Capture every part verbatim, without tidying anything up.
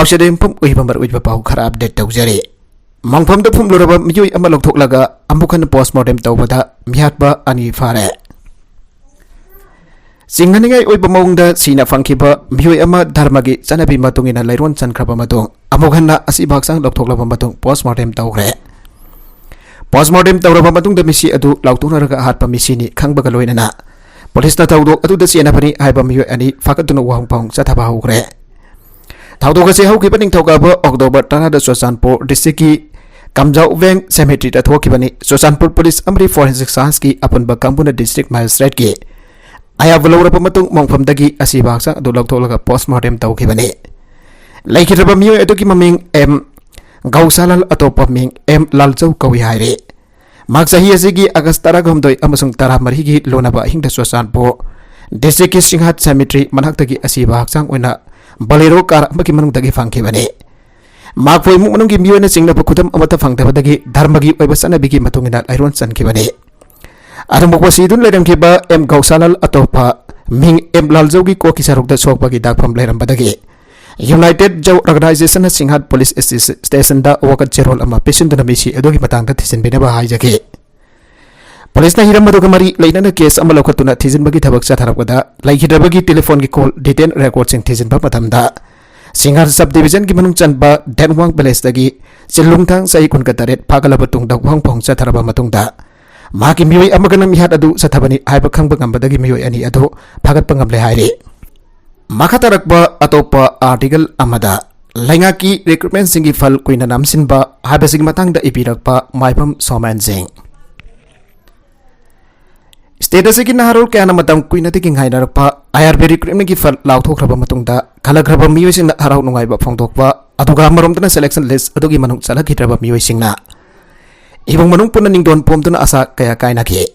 ꯄꯥꯎꯆꯦꯗ ꯌꯨꯝꯐꯝ ꯑꯣꯏꯕ ꯃꯔꯨꯑꯣꯏꯕ ꯄꯥꯎ ꯈꯔ ꯑꯞꯗꯦꯠ ꯇꯧꯖꯔꯤ꯫ ꯃꯪꯐꯝꯗ ꯐꯨꯝꯂꯨꯔꯕ ꯃꯤꯑꯣꯏ ꯑꯃ ꯂꯧꯊꯣꯛꯂꯒ ꯑꯃꯨꯛ ꯍꯟꯅ ꯄꯣꯁꯃꯣꯔꯇꯦꯝ ꯇꯧꯕꯗ ꯃꯤꯍꯥꯠꯄ ꯑꯅꯤ ꯐꯥꯔꯦ꯫ ꯆꯤꯡꯅꯅꯤꯡꯉꯥꯏ ꯑꯣꯏꯕ ꯃꯑꯣꯡꯗ ꯁꯤꯅ ꯐꯪꯈꯤꯕ ꯃꯤꯑꯣꯏ ꯑꯃ ꯙꯔꯃꯒꯤ ꯆꯠꯅꯕꯤ ꯃꯇꯨꯡ ꯏꯟꯅ ꯂꯩꯔꯣꯟ ꯆꯟꯈ꯭ꯔꯕ ꯃꯇꯨꯡ ꯑꯃꯨꯛ ꯍꯟꯅ ꯑꯁꯤꯕ ꯍꯛꯆꯥꯡ ꯂꯧꯊꯣꯛꯂꯕ ꯃꯇꯨꯡ ꯄꯣꯁꯃꯣꯔꯇꯦꯝ ꯇꯧꯈ꯭ꯔꯦ꯫ ꯄꯣꯁꯃꯣꯔꯇꯦꯝ ꯇꯧꯔꯕ ꯃꯇꯨꯡꯗ ꯃꯤꯁꯤ ꯑꯗꯨ ꯂꯥꯎꯊꯣꯛꯅꯔꯒ ꯍꯥꯠꯄ ꯃꯤꯁꯤꯅꯤ ꯈꯪꯕꯒ ꯂꯣꯏꯅꯅ ꯄꯨꯂꯤꯁꯅ ꯊꯧꯗꯣꯛ ꯑꯗꯨꯗ ꯆꯦꯟꯅꯕꯅꯤ ꯍꯥꯏꯕ ꯃꯤꯑꯣꯏ ꯑꯅꯤ ꯐꯥꯒꯠꯇꯨꯅ ꯋꯥꯍꯪ ꯄꯥꯎꯍꯪ ꯆꯠꯊꯕ ꯍꯧꯈ꯭ꯔꯦ꯫ ꯊꯧꯗꯣꯛ ꯑꯁꯤ ꯍꯧꯈꯤꯕ ꯅꯤꯡꯊꯧꯀꯥꯕ ꯑꯣꯛꯇꯣꯕꯔ ꯇꯔꯥꯗ ꯆꯨꯔꯆꯥꯟꯄꯨꯔ ꯗꯤꯁꯇ꯭ꯔꯤꯛꯀꯤ ꯀꯝꯖꯥꯎꯋꯦꯡ ꯁꯦꯃꯤꯇ꯭ꯔꯤꯗ ꯊꯣꯛꯈꯤꯕꯅꯤ꯫ ꯆꯨꯔꯆꯥꯟꯄꯨꯔ ꯄꯨꯂꯤꯁ ꯑꯃꯗꯤ ꯐꯣꯔꯦꯟꯁꯤꯛ ꯁꯥꯏꯟꯁꯀꯤ ꯑꯄꯨꯟꯕ ꯀꯥꯡꯕꯨꯅ ꯗꯤꯁꯇ꯭ꯔꯤꯛ ꯃꯦꯖꯤꯁꯇ꯭ꯔꯦꯠꯀꯤ ꯑꯌꯥꯕ ꯂꯧꯔꯕ ꯃꯇꯨꯡ ꯃꯣꯡꯐꯝꯗꯒꯤ ꯑꯁꯤꯕ ꯍꯛꯆꯥꯡ ꯑꯗꯨ ꯂꯧꯊꯣꯛꯂꯒ ꯄꯣꯁꯃꯣꯔꯇꯦꯝ ꯇꯧꯈꯤꯕꯅꯤ꯫ ꯂꯩꯈꯤꯗ꯭ꯔꯕ ꯃꯤꯑꯣꯏ ꯑꯗꯨꯒꯤ ꯃꯃꯤꯡ ꯑꯦꯝ ꯒꯧꯁꯥꯂꯥꯜ, ꯑꯇꯣꯞꯄ ꯃꯤꯡ ꯑꯦꯝ ꯂꯥꯜꯖꯧ ꯀꯧꯏ ꯍꯥꯏꯔꯤ꯫ ꯃꯍꯥꯛ ꯆꯍꯤ ꯑꯁꯤꯒꯤ ꯑꯥꯒꯁ ꯇꯔꯥꯍꯨꯝꯗꯣꯏ ꯑꯃꯁꯨꯡ ꯇꯔꯥꯃꯔꯤꯒꯤ ꯂꯣꯟꯅꯕ ꯑꯍꯤꯡꯗ ꯆꯨꯔꯆꯥꯟꯄꯨꯔ ꯗꯤꯁꯇ꯭ꯔꯤꯛꯀꯤ ꯁꯤꯡꯍꯥꯠ ꯁꯦꯃꯤꯇ꯭ꯔꯤ ꯃꯅꯥꯛꯇꯒꯤ ꯑꯁꯤꯕ ꯍꯛꯆꯥꯡ ꯑꯣꯏꯅ ꯕꯣꯂꯦꯔꯣ ꯀꯥꯔ ꯑꯃꯒꯤ ꯃꯅꯨꯡꯗꯒꯤ ꯐꯪꯈꯤꯕꯅꯤ꯫ ꯃꯍꯥꯛꯄꯨ ꯏꯃꯨꯡ ꯃꯅꯨꯡꯒꯤ ꯃꯤꯑꯣꯏꯅ ꯆꯤꯡꯅꯕ ꯈꯨꯗꯝ ꯑꯃꯠꯇ ꯐꯪꯗꯕꯗꯒꯤ ꯙꯔꯃꯒꯤ ꯑꯣꯏꯕ ꯆꯠꯅꯕꯤꯒꯤ ꯃꯇꯨꯡ ꯏꯟꯅ ꯂꯩꯔꯣꯟ ꯆꯟꯈꯤꯕꯅꯤ꯫ ꯑꯗꯨꯃꯛꯄꯨ ꯁꯤꯗꯨꯅ ꯂꯩꯔꯝꯈꯤꯕ ꯑꯦꯝ ꯒꯧꯁꯥꯂꯥꯜ, ꯑꯇꯣꯞꯄ ꯃꯤꯡ ꯑꯦꯝ ꯂꯥꯜꯖꯧꯒꯤ ꯀꯣꯛꯀꯤ ꯁꯔꯨꯛꯇ ꯁꯣꯛꯄꯒꯤ ꯗꯥꯛꯐꯝ ꯂꯩꯔꯝꯕꯗꯒꯤ ꯌꯨꯅꯥꯏꯇꯦꯠ ꯖꯧ ꯑꯣꯔꯒꯅꯥꯏꯖꯦꯁꯟꯅ ꯁꯤꯡꯍꯥꯠ ꯄꯨꯂꯤꯁ ꯏꯁꯇꯦꯁꯟꯗ ꯋꯥꯀꯠ ꯆꯦꯔꯣꯜ ꯑꯃ ꯄꯤꯁꯤꯟꯗꯨꯅ ꯃꯤꯁꯤ ꯑꯗꯨꯒꯤ ꯃꯇꯥꯡꯗ ꯊꯤꯖꯤꯟꯕꯤꯅꯕ ꯍꯥꯏꯖꯈꯤ꯫ ꯄꯨꯂꯤꯁꯅ ꯍꯤꯔꯝ ꯑꯗꯨꯒ ꯃꯔꯤ ꯂꯩꯅꯅ ꯀꯦꯁ ꯑꯃ ꯂꯧꯈꯠꯇꯨꯅ ꯊꯤꯖꯤꯟꯕꯒꯤ ꯊꯕꯛ ꯆꯠꯊꯔꯛꯄꯗ ꯂꯩꯈꯤꯗ꯭ꯔꯕꯒꯤ ꯇꯦꯂꯤꯐꯣꯟꯒꯤ ꯀꯣꯜ ꯗꯤꯇꯦꯜ ꯔꯦꯀꯣꯔꯗꯁꯤꯡ ꯊꯤꯖꯤꯟꯕ ꯃꯇꯝꯗ ꯁꯤꯡꯍꯥꯠ ꯁꯕ ꯗꯤꯕꯤꯖꯟꯒꯤ ꯃꯅꯨꯡ ꯆꯟꯕ ꯗꯦꯟꯋꯥꯡ ꯚꯤꯂꯦꯖꯇꯒꯤ ꯆꯤꯜꯂꯨꯡꯊꯥꯡ ꯆꯍꯤ ꯀꯨꯟꯒ ꯇꯔꯦꯠ ꯐꯥꯒꯠꯂꯕ ꯇꯨꯡꯗ ꯋꯥꯍꯪ ꯄꯥꯎꯍꯪ ꯆꯠꯊꯔꯕ ꯃꯇꯨꯡꯗ ꯃꯍꯥꯛꯀꯤ ꯃꯤꯑꯣꯏ ꯑꯃꯒꯅ ꯃꯤꯍꯥꯠ ꯑꯗꯨ ꯆꯠꯊꯕꯅꯤ ꯍꯥꯏꯕ ꯈꯪꯕ ꯉꯝꯕꯗꯒꯤ ꯃꯤꯑꯣꯏ ꯑꯅꯤ ꯑꯗꯨ ꯐꯥꯒꯠꯄ ꯉꯝꯂꯦ ꯍꯥꯏꯔꯤ꯫ ꯃꯈꯥ ꯇꯥꯔꯛꯄ ꯑꯇꯣꯞꯄ ꯑꯥꯔꯇꯤꯀꯜ ꯑꯃꯗ ꯂꯩꯉꯥꯛꯀꯤ ꯔꯤꯀ꯭ꯔꯨꯠꯃꯦꯟꯁꯤꯡꯒꯤ ꯐꯜ ꯀꯨꯏꯅ ꯅꯝꯁꯤꯟꯕ ꯍꯥꯏꯕꯁꯤꯒꯤ ꯃꯇꯥꯡꯗ ꯏꯕꯤꯔꯛꯄ ꯃꯥꯏꯕꯝ ꯁꯣꯃꯦꯟ ꯁꯤꯡ꯫ ꯁ꯭ꯇꯦꯠ ꯑꯁꯤꯒꯤ ꯅꯍꯥꯔꯣꯜ ꯀꯌꯥꯅ ꯃꯇꯝ ꯀꯨꯏꯅꯗꯒꯤ ꯉꯥꯏꯅꯔꯛꯄ ꯑꯥꯏ ꯑꯥꯔ ꯕꯤ ꯔꯤꯀ꯭ꯔꯨꯠꯃꯦꯟꯒꯤ ꯐꯜ ꯂꯥꯎꯊꯣꯛꯈ꯭ꯔꯕ ꯃꯇꯨꯡꯗ ꯈꯜꯂꯛꯈ꯭ꯔꯕ ꯃꯤꯑꯣꯏꯁꯤꯡꯅ ꯍꯔꯥꯎ ꯅꯨꯡꯉꯥꯏꯕ ꯐꯣꯡꯗꯣꯛꯄ, ꯑꯗꯨꯒ ꯑꯃꯔꯣꯝꯗꯅ ꯁꯦꯂꯦꯛꯁꯟ ꯂꯤꯁ꯭ꯠ ꯑꯗꯨꯒꯤ ꯃꯅꯨꯡ ꯆꯜꯂꯛꯈꯤꯗ꯭ꯔꯕ ꯃꯤꯑꯣꯏꯁꯤꯡꯅ ꯏꯃꯨꯡ ꯃꯅꯨꯡ ꯄꯨꯟꯅ ꯅꯤꯡꯗꯣꯟ ꯄꯣꯝꯗꯨꯅ ꯑꯁꯥ ꯀꯌꯥ ꯀꯥꯏꯅꯈꯤ꯫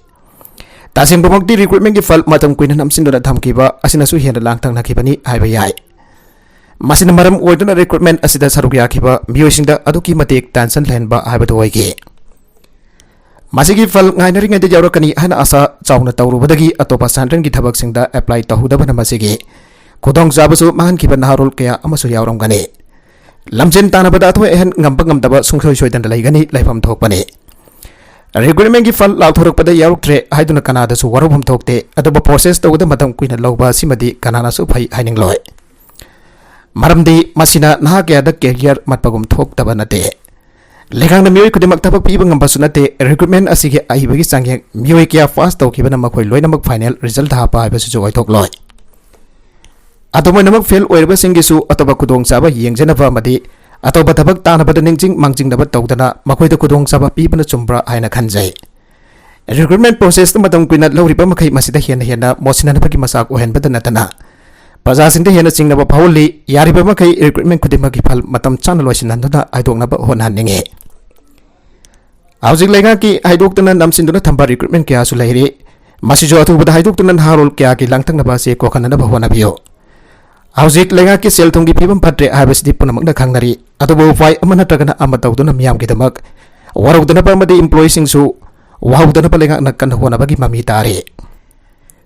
ꯇꯁꯦꯡꯕꯃꯛꯇꯤ ꯔꯤꯀ꯭ꯔꯨꯠꯃꯦꯟꯒꯤ ꯐꯜ ꯃꯇꯝ ꯀꯨꯏꯅ ꯅꯝꯁꯤꯟꯗꯨꯅ ꯊꯝꯈꯤꯕ ꯑꯁꯤꯅꯁꯨ ꯍꯦꯟꯅ ꯂꯥꯡꯇꯛꯅꯈꯤꯕꯅꯤ ꯍꯥꯏꯕ ꯌꯥꯏ꯫ ꯃꯁꯤꯅ ꯃꯔꯝ ꯑꯣꯏꯗꯨꯅ ꯔꯤꯀ꯭ꯔꯨꯠꯃꯦꯟ ꯑꯁꯤꯗ ꯁꯔꯨꯛ ꯌꯥꯈꯤꯕ ꯃꯤꯑꯣꯏꯁꯤꯡꯗ ꯑꯗꯨꯛꯀꯤ ꯃꯇꯤꯛ ꯇꯦꯟꯁꯟ ꯂꯩꯍꯟꯕ ꯍꯥꯏꯕꯗꯨ ꯑꯣꯏꯈꯤ꯫ ꯃꯁꯤꯒꯤ ꯐꯜ ꯉꯥꯏꯅꯔꯤꯉꯩꯗ ꯌꯥꯎꯔꯛꯀꯅꯤ ꯍꯥꯏꯅ ꯑꯥꯁꯥ ꯆꯥꯎꯅ ꯇꯧꯔꯨꯕꯗꯒꯤ ꯑꯇꯣꯞꯄ ꯁꯦꯟꯇ꯭ꯔꯦꯜꯒꯤ ꯊꯕꯛꯁꯤꯡꯗ ꯑꯦꯄ꯭ꯂꯥꯏ ꯇꯧꯍꯧꯗꯕꯅ ꯃꯁꯤꯒꯤ ꯈꯨꯗꯣꯡꯆꯥꯕꯁꯨ ꯃꯥꯡꯍꯟꯈꯤꯕ ꯅꯍꯥꯔꯣꯜ ꯀꯌꯥ ꯑꯃꯁꯨ ꯌꯥꯎꯔꯝꯒꯅꯤ꯫ ꯂꯝꯖꯦꯟ ꯇꯥꯟꯅꯕꯗ ꯑꯊꯣꯏ ꯑꯍꯦꯟ ꯉꯝꯕ ꯉꯝꯗꯕ ꯁꯨꯡꯁꯣꯏ ꯁꯣꯏꯗꯅ ꯂꯩꯒꯅꯤ, ꯂꯩꯐꯝ ꯊꯣꯛꯄꯅꯤ꯫ ꯔꯤꯀ꯭ꯔꯨꯠꯃꯦꯟꯒꯤ ꯐꯜ ꯂꯥꯎꯊꯣꯔꯛꯄꯗ ꯌꯥꯎꯔꯛꯇ꯭ꯔꯦ ꯍꯥꯏꯗꯨꯅ ꯀꯅꯥꯗꯁꯨ ꯋꯥꯔꯧꯐꯝ ꯊꯣꯛꯇꯦ꯫ ꯑꯗꯨꯕꯨ ꯄ꯭ꯔꯣꯁꯦꯁ ꯇꯧꯕꯗ ꯃꯇꯝ ꯀꯨꯏꯅ ꯂꯧꯕ ꯑꯁꯤꯃꯗꯤ ꯀꯅꯥꯅꯁꯨ ꯐꯩ ꯍꯥꯏꯅꯤꯡꯂꯣꯏ꯫ ꯃꯔꯝꯗꯤ ꯃꯁꯤꯅ ꯅꯍꯥ ꯀꯌꯥꯗ ꯀꯦꯔꯤꯌꯔ ꯃꯠꯄꯒꯨꯝ ꯊꯣꯛꯇꯕ ꯅꯠꯇꯦ꯫ ꯂꯩꯉꯥꯛꯅ ꯃꯤꯑꯣꯏ ꯈꯨꯗꯤꯡꯃꯛ ꯊꯕꯛ ꯄꯤꯕ ꯉꯝꯕꯁꯨ ꯅꯠꯇꯦ꯫ ꯔꯤꯀ꯭ꯔꯨꯠꯃꯦꯟ ꯑꯁꯤꯒꯤ ꯑꯏꯕꯒꯤ ꯆꯥꯡꯌꯦꯡ ꯃꯤꯑꯣꯏ ꯀꯌꯥ ꯄꯥꯁ ꯇꯧꯈꯤꯕꯅ ꯃꯈꯣꯏ ꯂꯣꯏꯅꯃꯛ ꯐꯥꯏꯅꯦꯜ ꯔꯤꯖꯜ ꯍꯥꯞꯄ ꯍꯥꯏꯕꯁꯤꯁꯨ ꯑꯣꯏꯊꯣꯛꯂꯣꯏ꯫ ꯑꯗꯨꯝ ꯑꯣꯏꯅꯃꯛ ꯐꯦꯜ ꯑꯣꯏꯔꯕꯁꯤꯡꯒꯤꯁꯨ ꯑꯇꯣꯞꯄ ꯈꯨꯗꯣꯡꯆꯥꯕ ꯌꯦꯡꯖꯅꯕ ꯑꯃꯗꯤ ꯑꯇꯣꯞꯄ ꯊꯕꯛ ꯇꯥꯟꯅꯕꯗ ꯅꯤꯡꯁꯤꯡ ꯃꯥꯡꯖꯤꯡꯅꯕ ꯇꯧꯗꯅ ꯃꯈꯣꯏꯗ ꯈꯨꯗꯣꯡꯆꯥꯕ ꯄꯤꯕꯅ ꯆꯨꯝꯕ꯭ꯔꯥ ꯍꯥꯏꯅ ꯈꯟꯖꯩ꯫ ꯔꯤꯀ꯭ꯔꯨꯠꯃꯦꯟ ꯄ꯭ꯔꯣꯁꯦꯁꯇ ꯃꯇꯝ ꯀꯨꯏꯅ ꯂꯧꯔꯤꯕ ꯃꯈꯩ ꯃꯁꯤꯗ ꯍꯦꯟꯅ ꯍꯦꯟꯅ ꯃꯣꯠꯁꯤꯟꯅꯅꯕꯒꯤ ꯃꯆꯥꯛ ꯑꯣꯏꯍꯟꯕꯗ ꯅꯠꯇꯅ ꯄ꯭ꯔꯖꯥꯁꯤꯡꯗ ꯍꯦꯟꯅ ꯆꯤꯡꯅꯕ ꯐꯥꯎꯍꯜꯂꯤ꯫ ꯌꯥꯔꯤꯕ ꯃꯈꯩ ꯔꯤꯀ꯭ꯔꯨꯠꯃꯦꯟ ꯈꯨꯗꯤꯡꯃꯛꯀꯤ ꯐꯜ ꯃꯇꯝ ꯆꯥꯅ ꯂꯣꯏꯁꯤꯟꯍꯟꯗꯨꯅ ꯍꯥꯏꯗꯣꯛꯅꯕ ꯍꯣꯠꯅꯍꯟꯅꯤꯡꯏ꯫ ꯍꯧꯖꯤꯛ ꯂꯩꯉꯥꯛꯀꯤ ꯍꯥꯏꯗꯣꯛꯇꯅ ꯅꯝꯁꯤꯟꯗꯨꯅ ꯊꯝꯕ ꯔꯤꯀ꯭ꯔꯨꯠꯃꯦꯟ ꯀꯌꯥꯁꯨ ꯂꯩꯔꯤ꯫ ꯃꯁꯤꯁꯨ ꯑꯊꯨꯕꯗ ꯍꯥꯏꯗꯣꯛꯇꯨꯅ ꯅꯍꯥꯔꯣꯜ ꯀꯌꯥꯒꯤ ꯂꯥꯡꯇꯛꯅꯕ ꯑꯁꯤ ꯀꯣꯛꯍꯟꯅꯅꯕ ꯍꯣꯠꯅꯕꯤꯌꯨ꯫ ꯍꯧꯖꯤꯛ ꯂꯩꯉꯥꯛꯀꯤ ꯁꯦꯜ ꯊꯨꯝꯒꯤ ꯐꯤꯕꯝ ꯐꯠꯇ꯭ꯔꯦ ꯍꯥꯏꯕꯁꯤꯗꯤ ꯄꯨꯝꯅꯃꯛꯅ ꯈꯪꯅꯔꯤ꯫ ꯑꯗꯨꯕꯨ ꯎꯄꯥꯏ ꯑꯃ ꯅꯠꯇ꯭ꯔꯒꯅ ꯑꯃ ꯇꯧꯗꯨꯅ ꯃꯤꯌꯥꯝꯒꯤꯗꯃꯛ ꯋꯥꯔꯧꯗꯅꯕ ꯑꯃꯗꯤ ꯏꯝꯄ꯭ꯂꯣꯌꯤꯁꯤꯡꯁꯨ ꯋꯥꯍꯧꯗꯅꯕ ꯂꯩꯉꯥꯛꯅ ꯀꯟꯅ ꯍꯣꯠꯅꯕꯒꯤ ꯃꯃꯤ ꯇꯥꯔꯤ꯫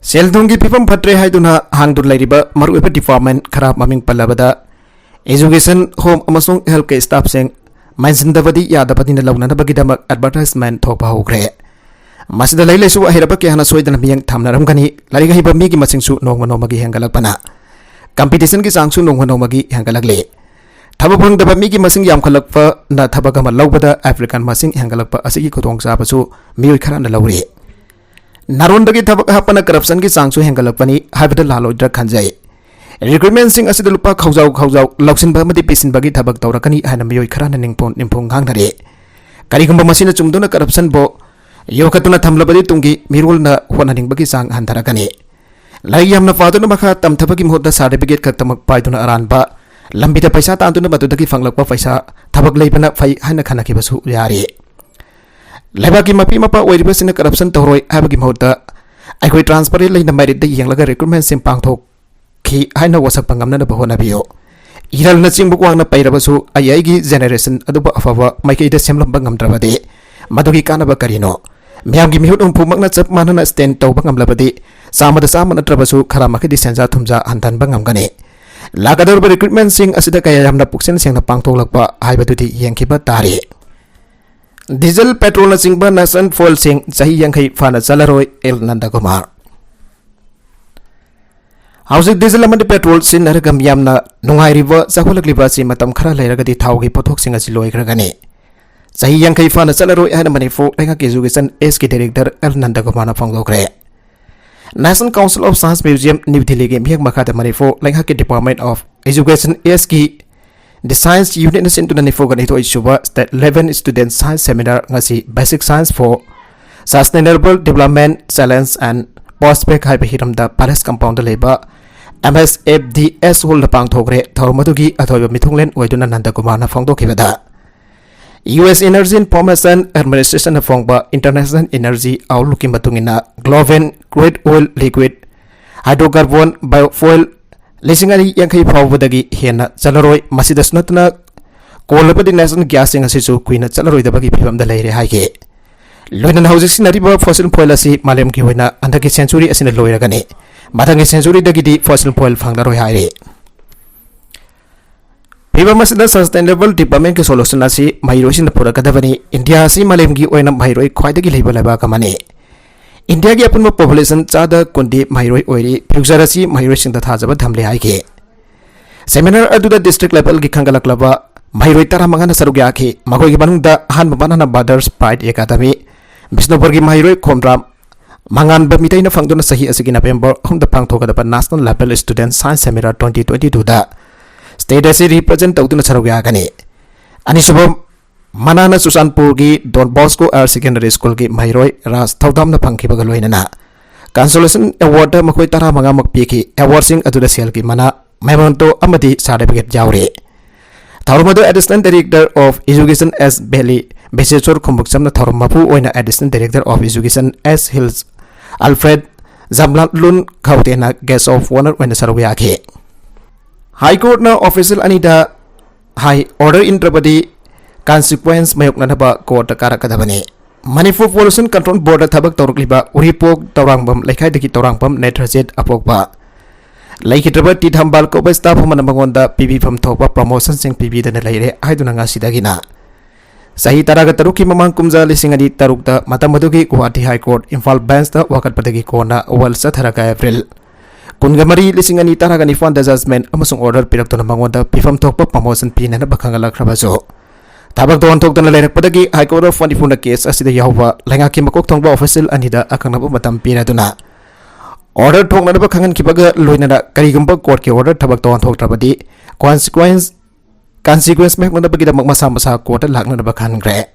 ꯁꯦꯜ ꯊꯨꯝꯒꯤ ꯐꯤꯕꯝ ꯐꯠꯇ꯭ꯔꯦ ꯍꯥꯏꯗꯨꯅ ꯍꯥꯡꯗꯨꯅ ꯂꯩꯔꯤꯕ ꯃꯔꯨꯑꯣꯏꯕ ꯗꯤꯄꯥꯔꯠꯃꯦꯟ ꯈꯔ ꯃꯃꯤꯡ ꯄꯜꯂꯕꯗ education, home ꯑꯃꯁꯨꯡ health ꯀꯤ staff ꯁꯤꯡ ꯃꯦꯟꯁꯤꯟꯗꯕꯗꯤ ꯌꯥꯗꯕꯅꯤꯅ ꯂꯧꯅꯅꯕꯒꯤꯗꯃꯛ advertisement ꯊꯣꯛꯄ ꯍꯧꯈ꯭ꯔꯦ꯫ ꯃꯁꯤꯗ ꯂꯥꯏꯔꯤꯛ ꯂꯥꯏꯁꯨ ꯑꯍꯩꯔꯕ ꯀꯌꯥꯅ ꯁꯣꯏꯗꯅ ꯃꯤꯠꯌꯦꯡ ꯊꯝꯅꯔꯝꯒꯅꯤ꯫ ꯂꯥꯏꯔꯤꯛ ꯍꯩꯕ ꯃꯤꯒꯤ ꯃꯁꯤꯡꯁꯨ ꯅꯣꯡꯃ ꯅꯣꯡꯃꯒꯤ ꯍꯦꯟꯒꯠꯂꯛꯄꯅ competition ꯒꯤ ꯆꯥꯡꯁꯨ ꯅꯣꯡꯃ ꯅꯣꯡꯃꯒꯤ ꯍꯦꯟꯒꯠꯂꯛꯂꯤ꯫ ꯊꯕꯛ ꯐꯪꯗꯕ ꯃꯤꯒꯤ ꯃꯁꯤꯡ ꯌꯥꯝꯈꯠꯂꯛꯄꯅ ꯊꯕꯛ ꯑꯃ ꯂꯧꯕꯗ applicant ꯃꯁꯤꯡ ꯍꯦꯟꯒꯠꯂꯛꯄ ꯑꯁꯤꯒꯤ ꯈꯨꯗꯣꯡꯆꯥꯕꯁꯨ ꯃꯤꯑꯣꯏ ꯈꯔꯅ ꯂꯧꯔꯤ꯫ ꯅꯥꯔꯣꯟꯗꯒꯤ ꯊꯕꯛ ꯍꯥꯞꯄꯅ corruption ꯒꯤ ꯆꯥꯡꯁꯨ ꯍꯦꯟꯒꯠꯂꯛꯄꯅꯤ ꯍꯥꯏꯕꯗ ꯂꯥꯜꯂꯣꯏꯗ꯭ꯔꯥ ꯈꯟꯖꯩ꯫ ꯔꯤꯀ꯭ꯔꯨꯠꯃꯦꯟꯁꯤꯡ ꯑꯁꯤꯗ ꯂꯨꯄꯥ ꯈꯥꯎꯖꯥꯎ ꯈꯥꯎꯖꯥꯎ ꯂꯧꯁꯤꯟꯕ ꯑꯃꯗꯤ ꯄꯤꯁꯤꯟꯕꯒꯤ ꯊꯕꯛ ꯇꯧꯔꯛꯀꯅꯤ ꯍꯥꯏꯅ ꯃꯤꯑꯣꯏ ꯈꯔꯅ ꯅꯤꯡꯐꯣꯡ ꯅꯤꯡꯐꯣꯡ ꯉꯥꯡꯅꯔꯤ꯫ ꯀꯔꯤꯒꯨꯝꯕ ꯃꯁꯤꯅ ꯆꯨꯝꯗꯨꯅ corruption ꯕꯨ ꯌꯣꯛꯈꯠꯇꯨꯅ ꯊꯝꯂꯕꯗꯤ ꯇꯨꯡꯒꯤ ꯃꯤꯔꯣꯜꯅ ꯍꯣꯠꯅꯅꯤꯡꯕꯒꯤ ꯆꯥꯡ ꯍꯟꯊꯔꯛꯀꯅꯤ꯫ ꯂꯥꯏꯔꯤꯛ ꯌꯥꯝꯅ ꯄꯥꯗꯨꯅ ꯃꯈꯥ ꯇꯝꯊꯕꯒꯤ ꯃꯍꯨꯠꯇ certificate ꯈꯛꯇꯃꯛ ꯄꯥꯏꯗꯨꯅ ꯑꯔꯥꯟꯕ ꯂꯝꯕꯤꯗ ꯄꯩꯁꯥ ꯇꯥꯟꯗꯨꯅ ꯃꯗꯨꯗꯒꯤ ꯐꯪꯂꯛꯄ ꯄꯩꯁꯥ ꯊꯕꯛ ꯂꯩꯕꯅ ꯐꯩ ꯍꯥꯏꯅ ꯈꯟꯅꯈꯤꯕꯁꯨ ꯌꯥꯔꯤ꯫ ꯂꯩꯕꯥꯛꯀꯤ ꯃꯄꯤ ꯃꯄꯥ ꯑꯣꯏꯔꯤꯕꯁꯤꯡꯅ corruption ꯇꯧꯔꯣꯏ ꯍꯥꯏꯕꯒꯤ ꯃꯍꯨꯠꯇ ꯑꯩꯈꯣꯏ transparent ꯂꯩꯅ merit ꯇ ꯌꯦꯡꯂꯒ recruitment ꯁꯤꯡ ꯄꯥꯡꯊꯣꯛꯈꯤ ꯍꯥꯏꯅ ꯋꯥꯁꯛꯄ ꯉꯝꯅꯅꯕ ꯍꯣꯠꯅꯕꯤꯌꯨ꯫ ꯏꯔꯜꯅꯆꯤꯡꯕ ꯋꯥꯡꯅ ꯄꯩꯔꯕꯁꯨ ꯑꯩ ꯑꯩꯒꯤ generation ꯑꯗꯨꯕꯨ ꯑꯐꯕ ꯃꯥꯏꯀꯩꯗ ꯁꯦꯝꯂꯝꯕ ꯉꯝꯗ꯭ꯔꯕꯗꯤ ꯃꯗꯨꯒꯤ ꯀꯥꯟꯅꯕ ꯀꯔꯤꯅꯣ? ꯃꯤꯌꯥꯝꯒꯤ ꯃꯤꯍꯨꯠ ꯍꯨꯝꯐꯨꯃꯛꯅ ꯆꯞ ꯃꯥꯟꯅꯅ stand ꯇꯧꯕ ꯉꯝꯂꯕꯗꯤ ꯆꯥꯝꯃꯗ ꯆꯥꯝꯃ ꯅꯠꯇ꯭ꯔꯕꯁꯨ ꯈꯔ ꯃꯈꯩꯗꯤ ꯁꯦꯟꯖꯥ ꯊꯨꯝꯖꯥ ꯍꯟꯊꯍꯟꯕ ꯉꯝꯒꯅꯤ꯫ ꯂꯥꯛꯀꯗꯧꯔꯤꯕ ꯔꯤꯀ꯭ꯔꯨꯠꯃꯦꯟꯁꯤꯡ ꯑꯁꯤꯗ ꯀꯌꯥ ꯌꯥꯝꯅ ꯄꯨꯛꯆꯦꯜ ꯁꯦꯡꯅ ꯄꯥꯡꯊꯣꯛꯂꯛꯄ ꯍꯥꯏꯕꯗꯨꯗꯤ ꯌꯦꯡꯈꯤꯕ ꯇꯥꯔꯦ꯫ ꯗꯤꯖꯜ, ꯄꯦꯇ꯭ꯔꯣꯜꯅꯆꯤꯡꯕ ꯅꯦꯁꯅꯦꯜ ꯐ꯭ꯌꯨꯑꯦꯜꯁꯤꯡ ꯆꯍꯤ ꯌꯥꯡꯈꯩ ꯐꯥꯅ ꯆꯠꯂꯔꯣꯏ, ꯑꯦꯜ ꯅꯟꯗꯀꯨꯃꯥꯔ꯫ ꯍꯧꯖꯤꯛ ꯗꯤꯖꯜ ꯑꯃꯗꯤ ꯄꯦꯇ꯭ꯔꯣꯜ ꯁꯤꯖꯤꯟꯅꯔꯒ ꯃꯤꯌꯥꯝꯅ ꯅꯨꯡꯉꯥꯏꯔꯤꯕ, ꯆꯥꯎꯈꯠꯂꯛꯂꯤꯕ ꯑꯁꯤ ꯃꯇꯝ ꯈꯔ ꯂꯩꯔꯒꯗꯤ ꯊꯥꯎꯒꯤ ꯄꯣꯠꯊꯣꯛꯁꯤꯡ ꯑꯁꯤ ꯂꯣꯏꯈ꯭ꯔꯒꯅꯤ꯫ ꯆꯍꯤ ꯌꯥꯡꯈꯩ ꯐꯥꯅ ꯆꯠꯂꯔꯣꯏ ꯍꯥꯏꯅ ꯃꯅꯤꯄꯨꯔ ꯂꯩꯉꯥꯛꯀꯤ ꯏꯖꯨꯀꯦꯁꯟ ꯑꯦꯁꯀꯤ ꯗꯥꯏꯔꯦꯛꯇꯔ ꯑꯦꯜ ꯅꯟꯗꯀꯨꯃꯥꯔꯅ ꯐꯣꯡꯗꯣꯛꯈ꯭ꯔꯦ꯫ National Council of Science Museum, new ꯗꯤꯜꯂꯤꯒꯤ ꯃꯤꯠꯌꯦꯡ ꯃꯈꯥꯗ ꯃꯅꯤꯄꯨꯔ ꯂꯩꯉꯥꯛꯀꯤ Department of Education, ꯑꯦꯁꯀꯤ The Science Unit ꯅ ꯁꯤꯟꯗꯨꯅ ꯅꯤꯐꯨꯒ ꯅꯤꯊꯣꯏ ꯁꯨꯕ State Level Student Science Seminar ꯉꯁꯤ Basic Science for Sustainable Development Challenge and Prospect ꯍꯥꯏꯕ ꯍꯤꯔꯝꯗ Palace Compound ꯗ ꯂꯩꯕ ꯑꯦꯝ ꯑꯦꯁ ꯑꯦꯐ ꯗꯤ ꯑꯦꯁ ꯍꯣꯜꯗ ꯄꯥꯡꯊꯣꯛꯈ꯭ꯔꯦ꯫ ꯊꯧꯔꯝ ꯑꯗꯨꯒꯤ ꯑꯊꯣꯏꯕ ꯃꯤꯊꯨꯡꯂꯦꯟ ꯑꯣꯏꯗꯨꯅ ꯅꯟꯗꯀꯨꯃꯥꯔꯅ ꯐꯣꯡꯗꯣꯛꯈꯤꯕꯗ, U S Energy Information Administration ꯅ ꯐꯣꯡꯕ International Energy Outlook ꯀꯤ ꯃꯇꯨꯡ ꯏꯟꯅ, Global Crude Oil, Liquid Hydrocarbon, Biofuel ꯂꯤꯁꯤꯡ ꯑꯅꯤ ꯌꯥꯡꯈꯩ ꯐꯥꯎꯕꯗꯒꯤ ꯍꯦꯟꯅ ꯆꯠꯂꯔꯣꯏ꯫ ꯃꯁꯤꯗꯁꯨ ꯅꯠꯇꯅ, coal ꯑꯃꯗꯤ natural gas ꯁꯤꯡ ꯑꯁꯤꯁꯨ ꯀꯨꯏꯅ ꯆꯠꯂꯔꯣꯏꯗꯕꯒꯤ ꯐꯤꯕꯝꯗ ꯂꯩꯔꯦ ꯍꯥꯏꯈꯤ꯫ ꯂꯣꯏꯅꯅ ꯍꯧꯖꯤꯛ ꯁꯤꯖꯤꯟꯅꯔꯤꯕ fossil fuel ꯑꯁꯤ ꯃꯥꯂꯦꯝꯒꯤ ꯑꯣꯏꯅ ꯍꯟꯗꯛꯀꯤ century ꯑꯁꯤꯅ ꯂꯣꯏꯔꯒꯅꯤ꯫ ꯃꯊꯪꯒꯤ century ꯗꯒꯤꯗꯤ fossil fuel ꯐꯪꯂꯔꯣꯏ ꯍꯥꯏꯔꯤ꯫ ꯐꯤꯕꯝ ꯑꯁꯤꯗ sustainable development ꯀꯤ solution ꯑꯁꯤ ꯃꯍꯩꯔꯣꯏꯁꯤꯡꯅ ꯄꯨꯔꯛꯀꯗꯕꯅꯤ꯫ ꯏꯟꯗꯤꯌꯥ ꯑꯁꯤ ꯃꯥꯂꯦꯝꯒꯤ ꯑꯣꯏꯅ ꯃꯍꯩꯔꯣꯏ ꯈ꯭ꯋꯥꯏꯗꯒꯤ ꯂꯩꯕ ꯂꯩꯕꯥꯛ ꯑꯃꯅꯤ꯫ ꯏꯟꯗꯤꯌꯥꯒꯤ ꯑꯄꯨꯟꯕ population ꯆꯥꯗ ꯀꯨꯟꯗꯤ ꯃꯍꯩꯔꯣꯏ ꯑꯣꯏꯔꯤ꯫ Future ꯑꯁꯤ ꯃꯍꯩꯔꯣꯏꯁꯤꯡꯗ ꯊꯥꯖꯕ ꯊꯝꯂꯤ ꯍꯥꯏꯈꯤ꯫ Seminar ꯑꯗꯨꯗ district level ꯒꯤ ꯈꯟꯒꯠꯂꯛꯂꯕ ꯃꯍꯩꯔꯣꯏ ꯇꯔꯥꯃꯉꯥꯅ ꯁꯔꯨꯛ ꯌꯥꯈꯤ꯫ ꯃꯈꯣꯏꯒꯤ ꯃꯅꯨꯡꯗ ꯑꯍꯥꯟꯕ ꯃꯅꯥꯅ Brothers Pride Academy, ꯕꯤꯁꯅꯨꯄꯨꯔꯒꯤ ꯃꯍꯩꯔꯣꯏ ꯈꯣꯝꯗ꯭ꯔꯥꯝ ꯃꯉꯥꯟꯕ ꯃꯤꯇꯩꯅ ꯐꯪꯗꯨꯅ ꯆꯍꯤ ꯑꯁꯤꯒꯤ November ꯑꯍꯨꯝꯗ ꯄꯥꯡꯊꯣꯛꯀꯗꯕ National Level Student Science Seminar twenty twenty two ꯗ state ꯑꯁꯤ represent ꯇꯧꯗꯨꯅ ꯁꯔꯨꯛ ꯌꯥꯒꯅꯤ꯫ ꯑꯅꯤꯁꯨꯕ ꯃꯅꯥꯅ ꯆꯨꯔꯆꯥꯟꯄꯨꯔꯒꯤ Don Bosco Higher Secondary School ꯒꯤ ꯃꯍꯩꯔꯣꯏ ꯔꯥꯖ ꯊꯧꯗꯥꯝꯅ ꯐꯪꯈꯤꯕꯒ ꯂꯣꯏꯅꯅ consolation award ꯗ ꯃꯈꯣꯏ ꯇꯔꯥꯃꯉꯥꯃꯛ ꯄꯤꯈꯤ꯫ Award ꯁꯤꯡ ꯑꯗꯨꯗ ꯁꯦꯜꯒꯤ ꯃꯅꯥ, memento ꯑꯃꯗꯤ certificate ꯌꯥꯎꯔꯤ꯫ ꯊꯧꯔꯝ ꯑꯗꯨ Additional Director of Education S Valley, ꯕꯤꯁꯦꯁꯣꯔ ꯈꯣꯡꯕꯨꯛꯆꯝꯅ ꯊꯧꯔꯝ ꯃꯄꯨ ꯑꯣꯏꯅ Additional Director of Education S Hills, Alfred ꯖꯝꯂꯥꯠꯂꯨꯟ ꯈꯧꯇꯦꯅ Guest of Honour ꯑꯣꯏꯅ ꯁꯔꯨꯛ ꯌꯥꯈꯤ꯫ High Court ꯅ official ꯑꯅꯤꯗ high order ꯏꯟꯗ꯭ꯔꯕꯗꯤ consequence ꯃꯥꯌꯣꯛꯅꯅꯕ court ꯇ ꯀꯥꯔꯛꯀꯗꯕꯅꯤ꯫ ꯃꯅꯤꯄꯨꯔ Pollution Control Board ꯗ ꯊꯕꯛ ꯇꯧꯔꯛꯂꯤꯕ ꯎꯔꯤꯄꯣꯛ ꯇꯧꯔꯥꯡꯕꯝ ꯂꯩꯀꯥꯏꯗꯒꯤ ꯇꯧꯔꯥꯡꯕꯝ ꯅꯦꯇ꯭ꯔꯖꯤꯠ ꯑꯄꯣꯛꯄ, ꯂꯩꯈꯤꯗ꯭ꯔꯕ ꯇꯤ ꯊꯝꯕꯥꯜ ꯀꯧꯕ staff ꯑꯃꯅ ꯃꯉꯣꯟꯗ ꯄꯤꯕꯤꯐꯝ ꯊꯣꯛꯄ promotionꯁꯤꯡ ꯄꯤꯕꯤꯗꯅ ꯂꯩꯔꯦ ꯍꯥꯏꯗꯨꯅ ꯉꯁꯤꯗꯒꯤꯅ ꯆꯍꯤ ꯇꯔꯥꯒ ꯇꯔꯨꯛꯀꯤ ꯃꯃꯥꯡ ꯀꯨꯝꯖꯥ ꯂꯤꯁꯤꯡ ꯑꯅꯤ ꯇꯔꯨꯛꯇ ꯃꯇꯝ ꯑꯗꯨꯒꯤ ꯒꯨꯋꯥꯍꯥꯇꯤ High Court ꯏꯝꯐꯥꯜ benchꯇ ꯋꯥꯀꯠꯄꯗꯒꯤ ꯀꯣꯟꯅ ꯋꯥꯜ ꯆꯠꯊꯔꯒ ꯑꯦꯄ꯭ꯔꯤꯜ ꯀꯨꯟꯒ ꯃꯔꯤ, ꯂꯤꯁꯤꯡ ꯑꯅꯤ ꯇꯔꯥꯒ ꯅꯤꯄꯥꯟꯗ judgment ꯑꯃꯁꯨꯡ order ꯄꯤꯔꯛꯇꯨꯅ ꯃꯉꯣꯟꯗ ꯄꯤꯐꯝ ꯊꯣꯛꯄ promotion ꯄꯤꯅꯅꯕ ꯈꯪꯍꯜꯂꯛꯈ꯭ꯔꯕꯁꯨ, ꯊꯕꯛꯇ ꯑꯣꯟꯊꯣꯛꯇꯅ ꯂꯩꯔꯛꯄꯗꯒꯤ High Court of ꯃꯅꯤꯄꯨꯔꯅ case ꯑꯁꯤꯗ ꯌꯥꯎꯕ ꯂꯩꯉꯥꯛꯀꯤ ꯃꯀꯣꯛ ꯊꯣꯡꯕ official ꯑꯅꯤꯗ ꯑꯀꯛꯅꯕ ꯃꯇꯝ ꯄꯤꯔꯗꯨꯅ order ꯊꯣꯛꯅꯅꯕ ꯈꯪꯍꯟꯈꯤꯕꯒ ꯂꯣꯏꯅꯅ ꯀꯔꯤꯒꯨꯝꯕ courtꯀꯤ order ꯊꯕꯛꯇ ꯑꯣꯟꯊꯣꯛꯇ꯭ꯔꯕꯗꯤ consequence, consequence ꯃꯥꯌꯣꯛꯅꯅꯕꯒꯤꯗꯃꯛ ꯃꯁꯥ ꯃꯁꯥ courtꯇ ꯂꯥꯛꯅꯅꯕ ꯈꯟꯈ꯭ꯔꯦ꯫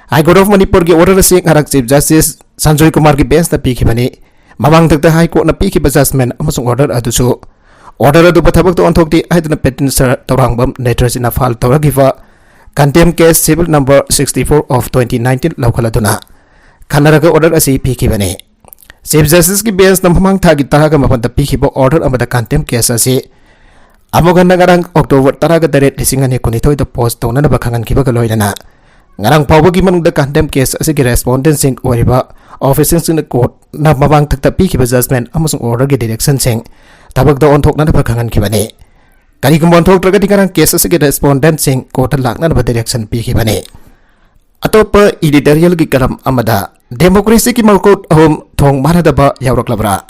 High Court of ꯃꯅꯤꯄꯨꯔꯒꯤ order ꯑꯁꯤ ꯉꯔꯥꯡ Chief Justice ꯁꯟꯖꯣꯏ ꯀꯨꯃꯥꯔꯒꯤ benchꯅ ꯄꯤꯈꯤꯕꯅꯤ꯫ ꯃꯃꯥꯡꯊꯛꯇ High Courtꯅ ꯄꯤꯈꯤꯕ judgment ꯑꯃꯁꯨꯡ order ꯑꯗꯨꯁꯨ order ꯑꯗꯨꯕꯨ ꯊꯕꯛꯇ ꯑꯣꯟꯊꯣꯛꯇꯦ ꯍꯥꯏꯗꯨꯅ petitioner ꯇꯧꯔꯥꯡꯕꯝ ꯅꯦꯇ꯭ꯔꯖꯤꯠꯅ file ꯇꯧꯔꯛꯈꯤꯕ contempt case civil number sixty four of twenty nineteen ꯂꯧꯈꯠꯂꯗꯨꯅ ꯈꯟꯅꯔꯒ order ꯑꯁꯤ ꯄꯤꯈꯤꯕꯅꯤ꯫ Chief Justiceꯀꯤ benchꯅ ꯃꯃꯥꯡ ꯊꯥꯒꯤ ꯇꯔꯥꯒ ꯃꯥꯄꯟꯗ ꯄꯤꯈꯤꯕ order ꯑꯃꯗ contempt case ꯑꯁꯤ ꯑꯃꯨꯛ ꯍꯟꯅ ꯉꯔꯥꯡ October ꯇꯔꯥꯒ ꯇꯔꯦꯠ, ꯂꯤꯁꯤꯡ ꯑꯅꯤ ꯀꯨꯟꯅꯤꯊꯣꯏꯗ post ꯇꯧꯅꯅꯕ ꯈꯪꯍꯟꯈꯤꯕꯒ ꯂꯣꯏꯅꯅ ꯉꯔꯥꯡ ꯐꯥꯎꯕꯒꯤ ꯃꯅꯨꯡꯗ contempt case ꯑꯁꯤꯒꯤ respondentꯁꯤꯡ ꯑꯣꯏꯔꯤꯕ officialꯁꯤꯡꯅ courtꯅ ꯃꯃꯥꯡꯊꯛꯇ ꯄꯤꯈꯤꯕ judgment ꯑꯃꯁꯨꯡ orderꯒꯤ directionꯁꯤꯡ ꯊꯕꯛꯇ ꯑꯣꯟꯊꯣꯛꯅꯅꯕ ꯈꯪꯍꯟꯈꯤꯕꯅꯤ꯫ ꯀꯔꯤꯒꯨꯝꯕ ꯑꯣꯟꯊꯣꯛꯇ꯭ꯔꯒꯗꯤ ꯉꯔꯥꯡ case ꯑꯁꯤꯒꯤ respondentꯁꯤꯡ courtꯇ ꯂꯥꯛꯅꯅꯕ direction ꯄꯤꯈꯤꯕꯅꯤ꯫ ꯑꯇꯣꯞꯄ editorialꯒꯤ column ꯑꯃꯗ democracyꯒꯤ ꯃꯈꯨꯠ ꯑꯍꯨꯝ ꯊꯣꯡ ꯃꯥꯟꯅꯗꯕ ꯌꯥꯎꯔꯛꯂꯕ꯭ꯔꯥ?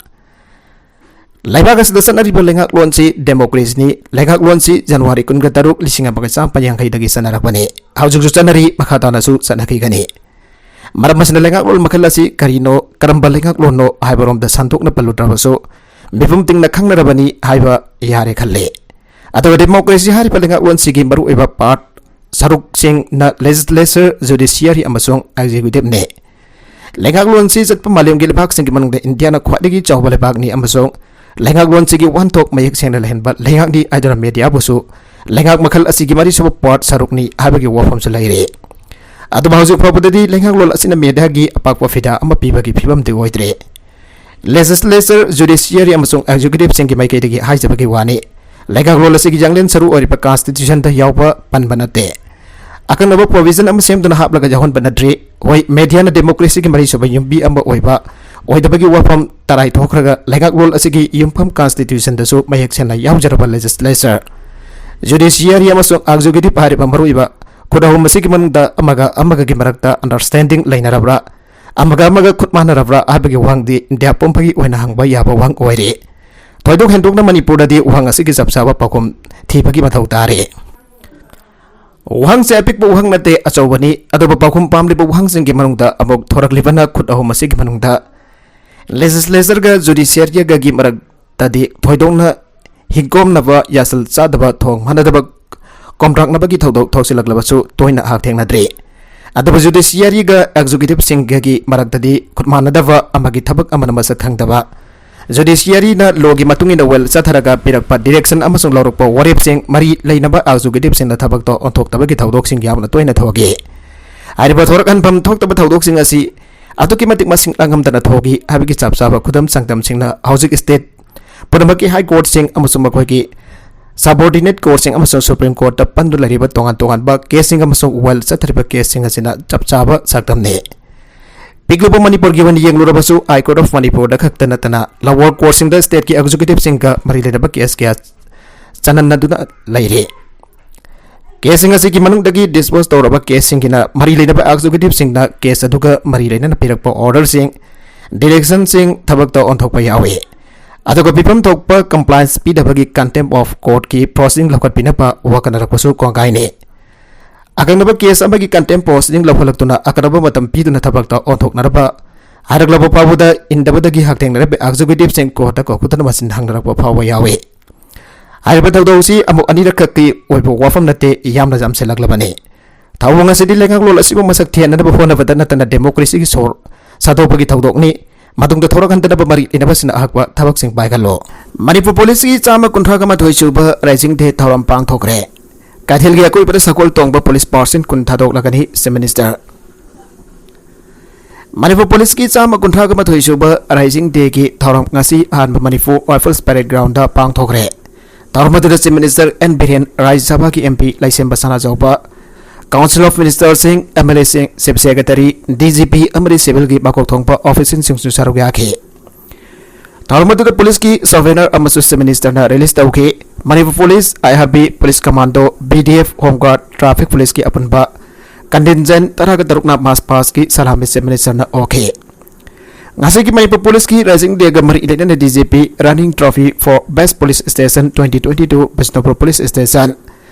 ꯂꯩꯕꯥꯛ ꯑꯁꯤꯗ ꯆꯠꯅꯔꯤꯕ ꯂꯩꯉꯥꯛꯂꯣꯟꯁꯤ democracyꯅꯤ꯫ ꯂꯩꯉꯥꯛꯂꯣꯟꯁꯤ January ꯀꯨꯟꯒ ꯇꯔꯨꯛ, ꯂꯤꯁꯤꯡ ꯑꯃꯒ ꯆꯥꯃꯥꯄꯟ ꯌꯥꯡꯈꯩꯗꯒꯤ ꯆꯠꯅꯔꯛꯄꯅꯤ꯫ ꯍꯧꯖꯤꯛꯁꯨ ꯆꯠꯅꯔꯤ, ꯃꯈꯥ ꯇꯥꯅꯁꯨ ꯆꯠꯅꯈꯤꯒꯅꯤ꯫ ꯃꯔꯝ ꯑꯁꯤꯅ ꯂꯩꯉꯥꯛꯂꯣꯟ ꯃꯈꯜ ꯑꯁꯤ ꯀꯔꯤꯅꯣ, ꯀꯔꯝꯕ ꯂꯩꯉꯥꯛꯂꯣꯟꯅꯣ ꯍꯥꯏꯕꯔꯣꯝꯗ ꯁꯟꯗꯣꯛꯅ ꯄꯜꯂꯨꯗ꯭ꯔꯕꯁꯨ ꯃꯤꯄꯨꯝ ꯇꯤꯡꯅ ꯈꯪꯅꯔꯕꯅꯤ ꯍꯥꯏꯕ ꯌꯥꯔꯦ ꯈꯜꯂꯤ꯫ ꯑꯗꯨꯒ democracy ꯍꯥꯏꯔꯤꯕ ꯂꯩꯉꯥꯛꯂꯣꯟꯁꯤꯒꯤ ꯃꯔꯨꯑꯣꯏꯕ part ꯁꯔꯨꯛꯁꯤꯡꯅ legislature, judiciary ꯑꯃꯁꯨꯡ executiveꯅꯤ꯫ ꯂꯩꯉꯥꯛꯂꯣꯟꯁꯤ ꯆꯠꯄ ꯃꯥꯂꯦꯝꯒꯤ ꯂꯩꯕꯥꯛꯁꯤꯡꯒꯤ ꯃꯅꯨꯡꯗ ꯏꯟꯗꯤꯌꯥꯅ ꯈ꯭ꯋꯥꯏꯗꯒꯤ ꯆꯥꯎꯕ ꯂꯩꯕꯥꯛꯅꯤ ꯑꯃꯁꯨꯡ ꯂꯩꯉꯥꯛꯂꯣꯟꯁꯤꯒꯤ ꯋꯥꯍꯟꯊꯣꯛ ꯃꯌꯦꯛ ꯁꯦꯡꯅ ꯂꯩꯍꯟꯕ ꯂꯩꯉꯥꯛꯅꯤ ꯍꯥꯏꯗꯨꯅ mediaꯕꯨꯁꯨ ꯂꯩꯉꯥꯛ ꯃꯈꯜ ꯑꯁꯤꯒꯤ ꯃꯔꯤꯁꯨꯕ part ꯁꯔꯨꯛꯅꯤ ꯍꯥꯏꯕꯒꯤ ꯋꯥꯐꯝꯁꯨ ꯂꯩꯔꯤ꯫ ꯑꯗꯨꯕꯨ ꯍꯧꯖꯤꯛ ꯐꯥꯎꯕꯗꯗꯤ ꯂꯩꯉꯥꯛꯂꯣꯟ ꯑꯁꯤꯅ mediaꯒꯤ ꯑꯄꯥꯛꯄ ꯐꯤꯗꯥ ꯑꯃ ꯄꯤꯕꯒꯤ ꯐꯤꯕꯝꯗꯤ ꯑꯣꯏꯗ꯭ꯔꯦ꯫ Legislature, judiciary ꯑꯃꯁꯨꯡ executiveꯁꯤꯡꯒꯤ ꯃꯥꯏꯀꯩꯗꯒꯤ ꯍꯥꯏꯖꯕꯒꯤ ꯋꯥꯅꯤ, ꯂꯩꯉꯥꯛꯂꯣꯟ ꯑꯁꯤꯒꯤ ꯌꯥꯡꯂꯦꯟ ꯁꯔꯨ ꯑꯣꯏꯔꯤꯕ constitutionꯗ ꯌꯥꯎꯕ ꯄꯟꯕ ꯅꯠꯇꯦ꯫ ꯑꯀꯛꯅꯕ provision ꯑꯃ ꯁꯦꯝꯗꯨꯅ ꯍꯥꯞꯂꯒ ꯌꯥꯎꯍꯟꯕ ꯅꯠꯇ꯭ꯔꯤ꯫ ꯍꯣꯏ, mediaꯅ democracyꯒꯤ ꯃꯔꯤꯁꯨꯕ ꯌꯨꯝꯕꯤ ꯑꯃ ꯑꯣꯏꯕ, ꯑꯣꯏꯗꯕꯒꯤ ꯋꯥꯐꯝ ꯇꯔꯥꯏ ꯊꯣꯛꯈ꯭ꯔꯒ ꯂꯩꯉꯥꯛꯂꯣꯟ ꯑꯁꯤꯒꯤ ꯌꯨꯝꯐꯝ constitutionꯗꯁꯨ ꯃꯌꯦꯛ ꯁꯦꯡꯅ ꯌꯥꯎꯖꯔꯕ legislature, judiciary ꯑꯃꯁꯨꯡ executive ꯍꯥꯏꯔꯤꯕ ꯃꯔꯨꯑꯣꯏꯕ ꯈꯨꯠ ꯑꯍꯨꯝ ꯑꯁꯤꯒꯤ ꯃꯅꯨꯡꯗ ꯑꯃꯒ ꯑꯃꯒꯒꯤ ꯃꯔꯛꯇ understanding ꯂꯩꯅꯔꯕ꯭ꯔꯥ, ꯑꯃꯒ ꯑꯃꯒ ꯈꯨꯠ ꯃꯥꯟꯅꯔꯕ꯭ꯔꯥ ꯍꯥꯏꯕꯒꯤ ꯋꯥꯍꯪꯗꯤ ꯏꯟꯗꯤꯌꯥ ꯄꯨꯝꯕꯒꯤ ꯑꯣꯏꯅ ꯍꯪꯕ ꯌꯥꯕ ꯋꯥꯍꯪ ꯑꯣꯏꯔꯤ꯫ ꯊꯣꯏꯗꯣꯛ ꯍꯦꯟꯗꯣꯛꯅ ꯃꯅꯤꯄꯨꯔꯗꯗꯤ ꯋꯥꯍꯪ ꯑꯁꯤꯒꯤ ꯆꯞ ꯆꯥꯕ ꯄꯥꯎꯈꯨꯝ ꯊꯤꯕꯒꯤ ꯃꯊꯧ ꯇꯥꯔꯤ꯫ ꯋꯥꯍꯪꯁꯦ ꯑꯄꯤꯛꯄ ꯋꯥꯍꯪ ꯅꯠꯇꯦ, ꯑꯆꯧꯕꯅꯤ꯫ ꯑꯗꯨꯕꯨ ꯄꯥꯎꯈꯨꯝ ꯄꯥꯝꯂꯤꯕ ꯋꯥꯍꯪꯁꯤꯡꯒꯤ ꯃꯅꯨꯡꯗ ꯑꯃꯨꯛ ꯊꯣꯔꯛꯂꯤꯕꯅ ꯈꯨꯠ ꯑꯍꯨꯝ ꯑꯁꯤꯒꯤ ꯃꯅꯨꯡꯗ legislatureꯒ judiciaryꯒꯒꯤ ꯃꯔꯛꯇꯗꯤ ꯊꯣꯏꯗꯣꯛꯅ ꯍꯤꯡꯒꯣꯝꯅꯕ, ꯌꯥꯁꯜ ꯆꯥꯗꯕ, ꯊꯣꯡ ꯃꯥꯟꯅꯗꯕ ꯀꯣꯝꯊꯥꯛꯅꯕꯒꯤ ꯊꯧꯗꯣꯛ ꯊꯣꯛꯆꯤꯜꯂꯛꯂꯕꯁꯨ ꯇꯣꯏꯅ ꯍꯥꯛ ꯊꯦꯡꯅꯗ꯭ꯔꯤ꯫ ꯑꯗꯨꯕꯨ judiciaryꯒ executiveꯁꯤꯡꯒꯒꯤ ꯃꯔꯛꯇꯗꯤ ꯈꯨꯠ ꯃꯥꯟꯅꯗꯕ, ꯑꯃꯒꯤ ꯊꯕꯛ ꯑꯃꯅ ꯃꯁꯛ ꯈꯪꯗꯕ, judiciaryꯅ lawꯒꯤ ꯃꯇꯨꯡ ꯏꯟꯅ well ꯆꯠꯊꯔꯒ ꯄꯤꯔꯛꯄ direction ꯑꯃꯁꯨꯡ ꯂꯧꯔꯛꯄ ꯋꯥꯔꯦꯞꯁꯤꯡ ꯃꯔꯤ ꯂꯩꯅꯕ executiveꯁꯤꯡꯅ ꯊꯕꯛꯇꯣ ꯑꯣꯟꯊꯣꯛꯇꯕꯒꯤ ꯊꯧꯗꯣꯛꯁꯤꯡ ꯌꯥꯝꯅ ꯇꯣꯏꯅ ꯊꯣꯛꯏ꯫ ꯍꯥꯏꯔꯤꯕ ꯊꯣꯔꯛꯍꯟꯐꯝ ꯊꯣꯛꯇꯕ ꯊꯧꯗꯣꯛꯁꯤꯡ ꯑꯁꯤ ꯑꯗꯨꯛꯀꯤ ꯃꯇꯤꯛ ꯃꯁꯤꯡ ꯂꯥꯡꯉꯝꯗꯅ ꯊꯣꯛꯏ ꯍꯥꯏꯕꯒꯤ ꯆꯞ ꯆꯥꯕ ꯈꯨꯗꯝ ꯆꯥꯡꯗꯝꯁꯤꯡꯅ ꯍꯧꯖꯤꯛ state ꯄꯨꯝꯅꯃꯛꯀꯤ high courtꯁꯤꯡ ꯑꯃꯁꯨꯡ ꯃꯈꯣꯏꯒꯤ subordinate courtꯁꯤꯡ ꯑꯃꯁꯨꯡ Supreme Courtꯇ ꯄꯟꯗꯨꯅ ꯂꯩꯔꯤꯕ ꯇꯣꯉꯥꯟ ꯇꯣꯉꯥꯟꯕ caseꯁꯤꯡ ꯑꯃꯁꯨꯡ well ꯆꯠꯊꯔꯤꯕ caseꯁꯤꯡ ꯑꯁꯤꯅ ꯆꯞ ꯆꯥꯕ ꯁꯛꯇꯝꯅꯤ꯫ ꯄꯤꯛꯂꯨꯕ ꯃꯅꯤꯄꯨꯔꯒꯤ ꯑꯣꯏꯅ ꯌꯦꯡꯂꯨꯔꯕꯁꯨ, High Court of ꯃꯅꯤꯄꯨꯔꯗ ꯈꯛꯇ ꯅꯠꯇꯅ lower courtꯁꯤꯡꯗ stateꯀꯤ executiveꯁꯤꯡꯒ ꯃꯔꯤ ꯂꯩꯅꯕ case ꯀꯌꯥ ꯆꯅꯟꯅꯗꯨꯅ ꯂꯩꯔꯤ꯫ Caseꯁꯤꯡ ꯑꯁꯤꯒꯤ ꯃꯅꯨꯡꯗꯒꯤ dispose ꯇꯧꯔꯕ caseꯁꯤꯡꯒꯤꯅ ꯃꯔꯤ ꯂꯩꯅꯕ executiveꯁꯤꯡꯅ case ꯑꯗꯨꯒ ꯃꯔꯤ ꯂꯩꯅꯅ ꯄꯤꯔꯛꯄ orderꯁꯤꯡ, directionꯁꯤꯡ ꯊꯕꯛꯇ ꯑꯣꯟꯊꯣꯛꯄ ꯌꯥꯎꯏ꯫ ꯑꯗꯨꯒ ꯄꯤꯐꯝ ꯊꯣꯛꯄ compliance ꯄꯤꯗꯕꯒꯤ contempt of courtꯀꯤ proceeding ꯂꯧꯈꯠꯄꯤꯅꯕ ꯋꯥꯀꯠꯅꯔꯛꯄꯁꯨ ꯀꯣꯡꯒꯥꯏꯅꯤ꯫ ꯑꯀꯛꯅꯕ case ꯑꯃꯒꯤ contempt proceeding ꯂꯧꯈꯠꯂꯛꯇꯨꯅ ꯑꯀꯛꯅꯕ ꯃꯇꯝ ꯄꯤꯗꯨꯅ ꯊꯕꯛꯇ ꯑꯣꯟꯊꯣꯛꯅꯔꯕ ꯍꯥꯏꯔꯛꯂꯕ ꯐꯥꯎꯕꯗ ꯏꯟꯗꯕꯗꯒꯤ ꯍꯛꯊꯦꯡꯅꯔꯕ executiveꯁꯤꯡ courtꯇ ꯀꯧꯈꯠꯇꯨꯅ ꯃꯁꯤꯟ ꯍꯪꯅꯔꯛꯄ ꯐꯥꯎꯕ ꯌꯥꯎꯏ꯫ ꯍꯥꯏꯔꯤꯕ ꯊꯧꯗꯣꯛ ꯑꯁꯤ ꯑꯃꯨꯛ ꯑꯅꯤꯔꯛ ꯈꯛꯀꯤ ꯑꯣꯏꯕ ꯋꯥꯐꯝ ꯅꯠꯇꯦ, ꯌꯥꯝꯅ ꯌꯥꯝꯁꯤꯜꯂꯛꯂꯕꯅꯤ꯫ ꯊꯧꯑꯣꯡ ꯑꯁꯤꯗꯤ ꯂꯩꯉꯥꯛꯂꯣꯟ ꯑꯁꯤꯕꯨ ꯃꯁꯛ ꯊꯦꯟꯅꯅꯕ ꯍꯣꯠꯅꯕꯗ ꯅꯠꯇꯅ democracyꯒꯤ ꯁꯣꯔ ꯁꯥꯗꯣꯛꯄꯒꯤ ꯊꯧꯗꯣꯛꯅꯤ꯫ ꯃꯇꯨꯡꯗ ꯊꯣꯔꯛꯍꯟꯗꯅꯕ ꯃꯔꯤ ꯂꯩꯅꯕꯁꯤꯡꯅ ꯑꯍꯛꯄ ꯊꯕꯛꯁꯤꯡ ꯄꯥꯏꯈꯠꯂꯨ꯫ ꯃꯅꯤꯄꯨꯔ policeꯀꯤ ꯆꯥꯝꯃ ꯀꯨꯟꯊ꯭ꯔꯥꯒ ꯃꯥꯊꯣꯏ ꯁꯨꯕ rising day ꯊꯧꯔꯝ ꯄꯥꯡꯊꯣꯛꯈ꯭ꯔꯦ꯫ ꯀꯩꯊꯦꯜꯒꯤ ꯑꯀꯣꯏꯕꯗ ꯁꯒꯣꯜ ꯇꯣꯡꯕ police force ꯀꯨꯟ ꯊꯥꯗꯣꯛꯂꯒꯅꯤ, Chief Minister꯫ ꯃꯅꯤꯄꯨꯔ policeꯀꯤ ꯆꯥꯝꯃ ꯀꯨꯟꯊ꯭ꯔꯥꯒ ꯃꯥꯊꯣꯏ ꯁꯨꯕ rising dayꯒꯤ ꯊꯧꯔꯝ ꯉꯁꯤ ꯑꯍꯥꯟꯕ ꯃꯅꯤꯄꯨꯔ Rifles parade groundꯗ ꯄꯥꯡꯊꯣꯛꯈ꯭ꯔꯦ꯫ ꯊꯧꯔꯝ ꯑꯗꯨꯗ Chief Minister ꯑꯦꯟ ꯕꯤꯔꯦꯟ, ꯔꯥꯖ꯭ꯌ ꯁꯚꯥꯒꯤ MP ꯂꯩꯁꯦꯝꯕ Sanajaoba, Council of Ministerꯁꯤꯡ, MLAꯁꯤꯡ, Chief Secretary, DGP ꯑꯃꯗꯤ civilꯒꯤ ꯃꯀꯣꯛ ꯊꯣꯡꯕ officialꯁꯤꯡꯁꯨ ꯁꯔꯨꯛ ꯌꯥꯈꯤ꯫ ꯊꯧꯔꯝ ꯑꯗꯨꯗ ꯄꯨꯂꯤꯁꯀꯤ ꯁꯕ ꯒꯕꯔꯅꯔ ꯑꯃꯁꯨꯡ ꯆꯤꯐ ꯃꯤꯅꯤꯁꯇꯔꯅ ꯔꯤꯂꯤꯖ ꯇꯧꯈꯤ꯫ Manipur police, I R B, police commando, B D F, home guard, traffic ꯄꯨꯂꯤꯁꯀꯤ ꯑꯄꯨꯟꯕ ꯀꯟꯇꯤꯟꯖꯦꯟ ꯇꯔꯥꯒ ꯇꯔꯨꯛꯅ ꯃꯥꯔꯆ ꯄꯥꯁꯀꯤ ꯁꯂꯥꯃꯤ ꯆꯤꯐ ꯃꯤꯅꯤꯁꯇꯔꯅ ꯑꯣꯛꯈꯤ꯫ ꯉꯁꯤꯒꯤ ꯃꯅꯤꯄꯨꯔ ꯄꯨꯂꯤꯁꯀꯤ ꯔꯥꯏꯖꯤꯡ ꯗꯦꯒ ꯃꯔꯤ ꯂꯩꯅꯅ D G P running trophy for best police station twenty twenty-two Bishnupur police station,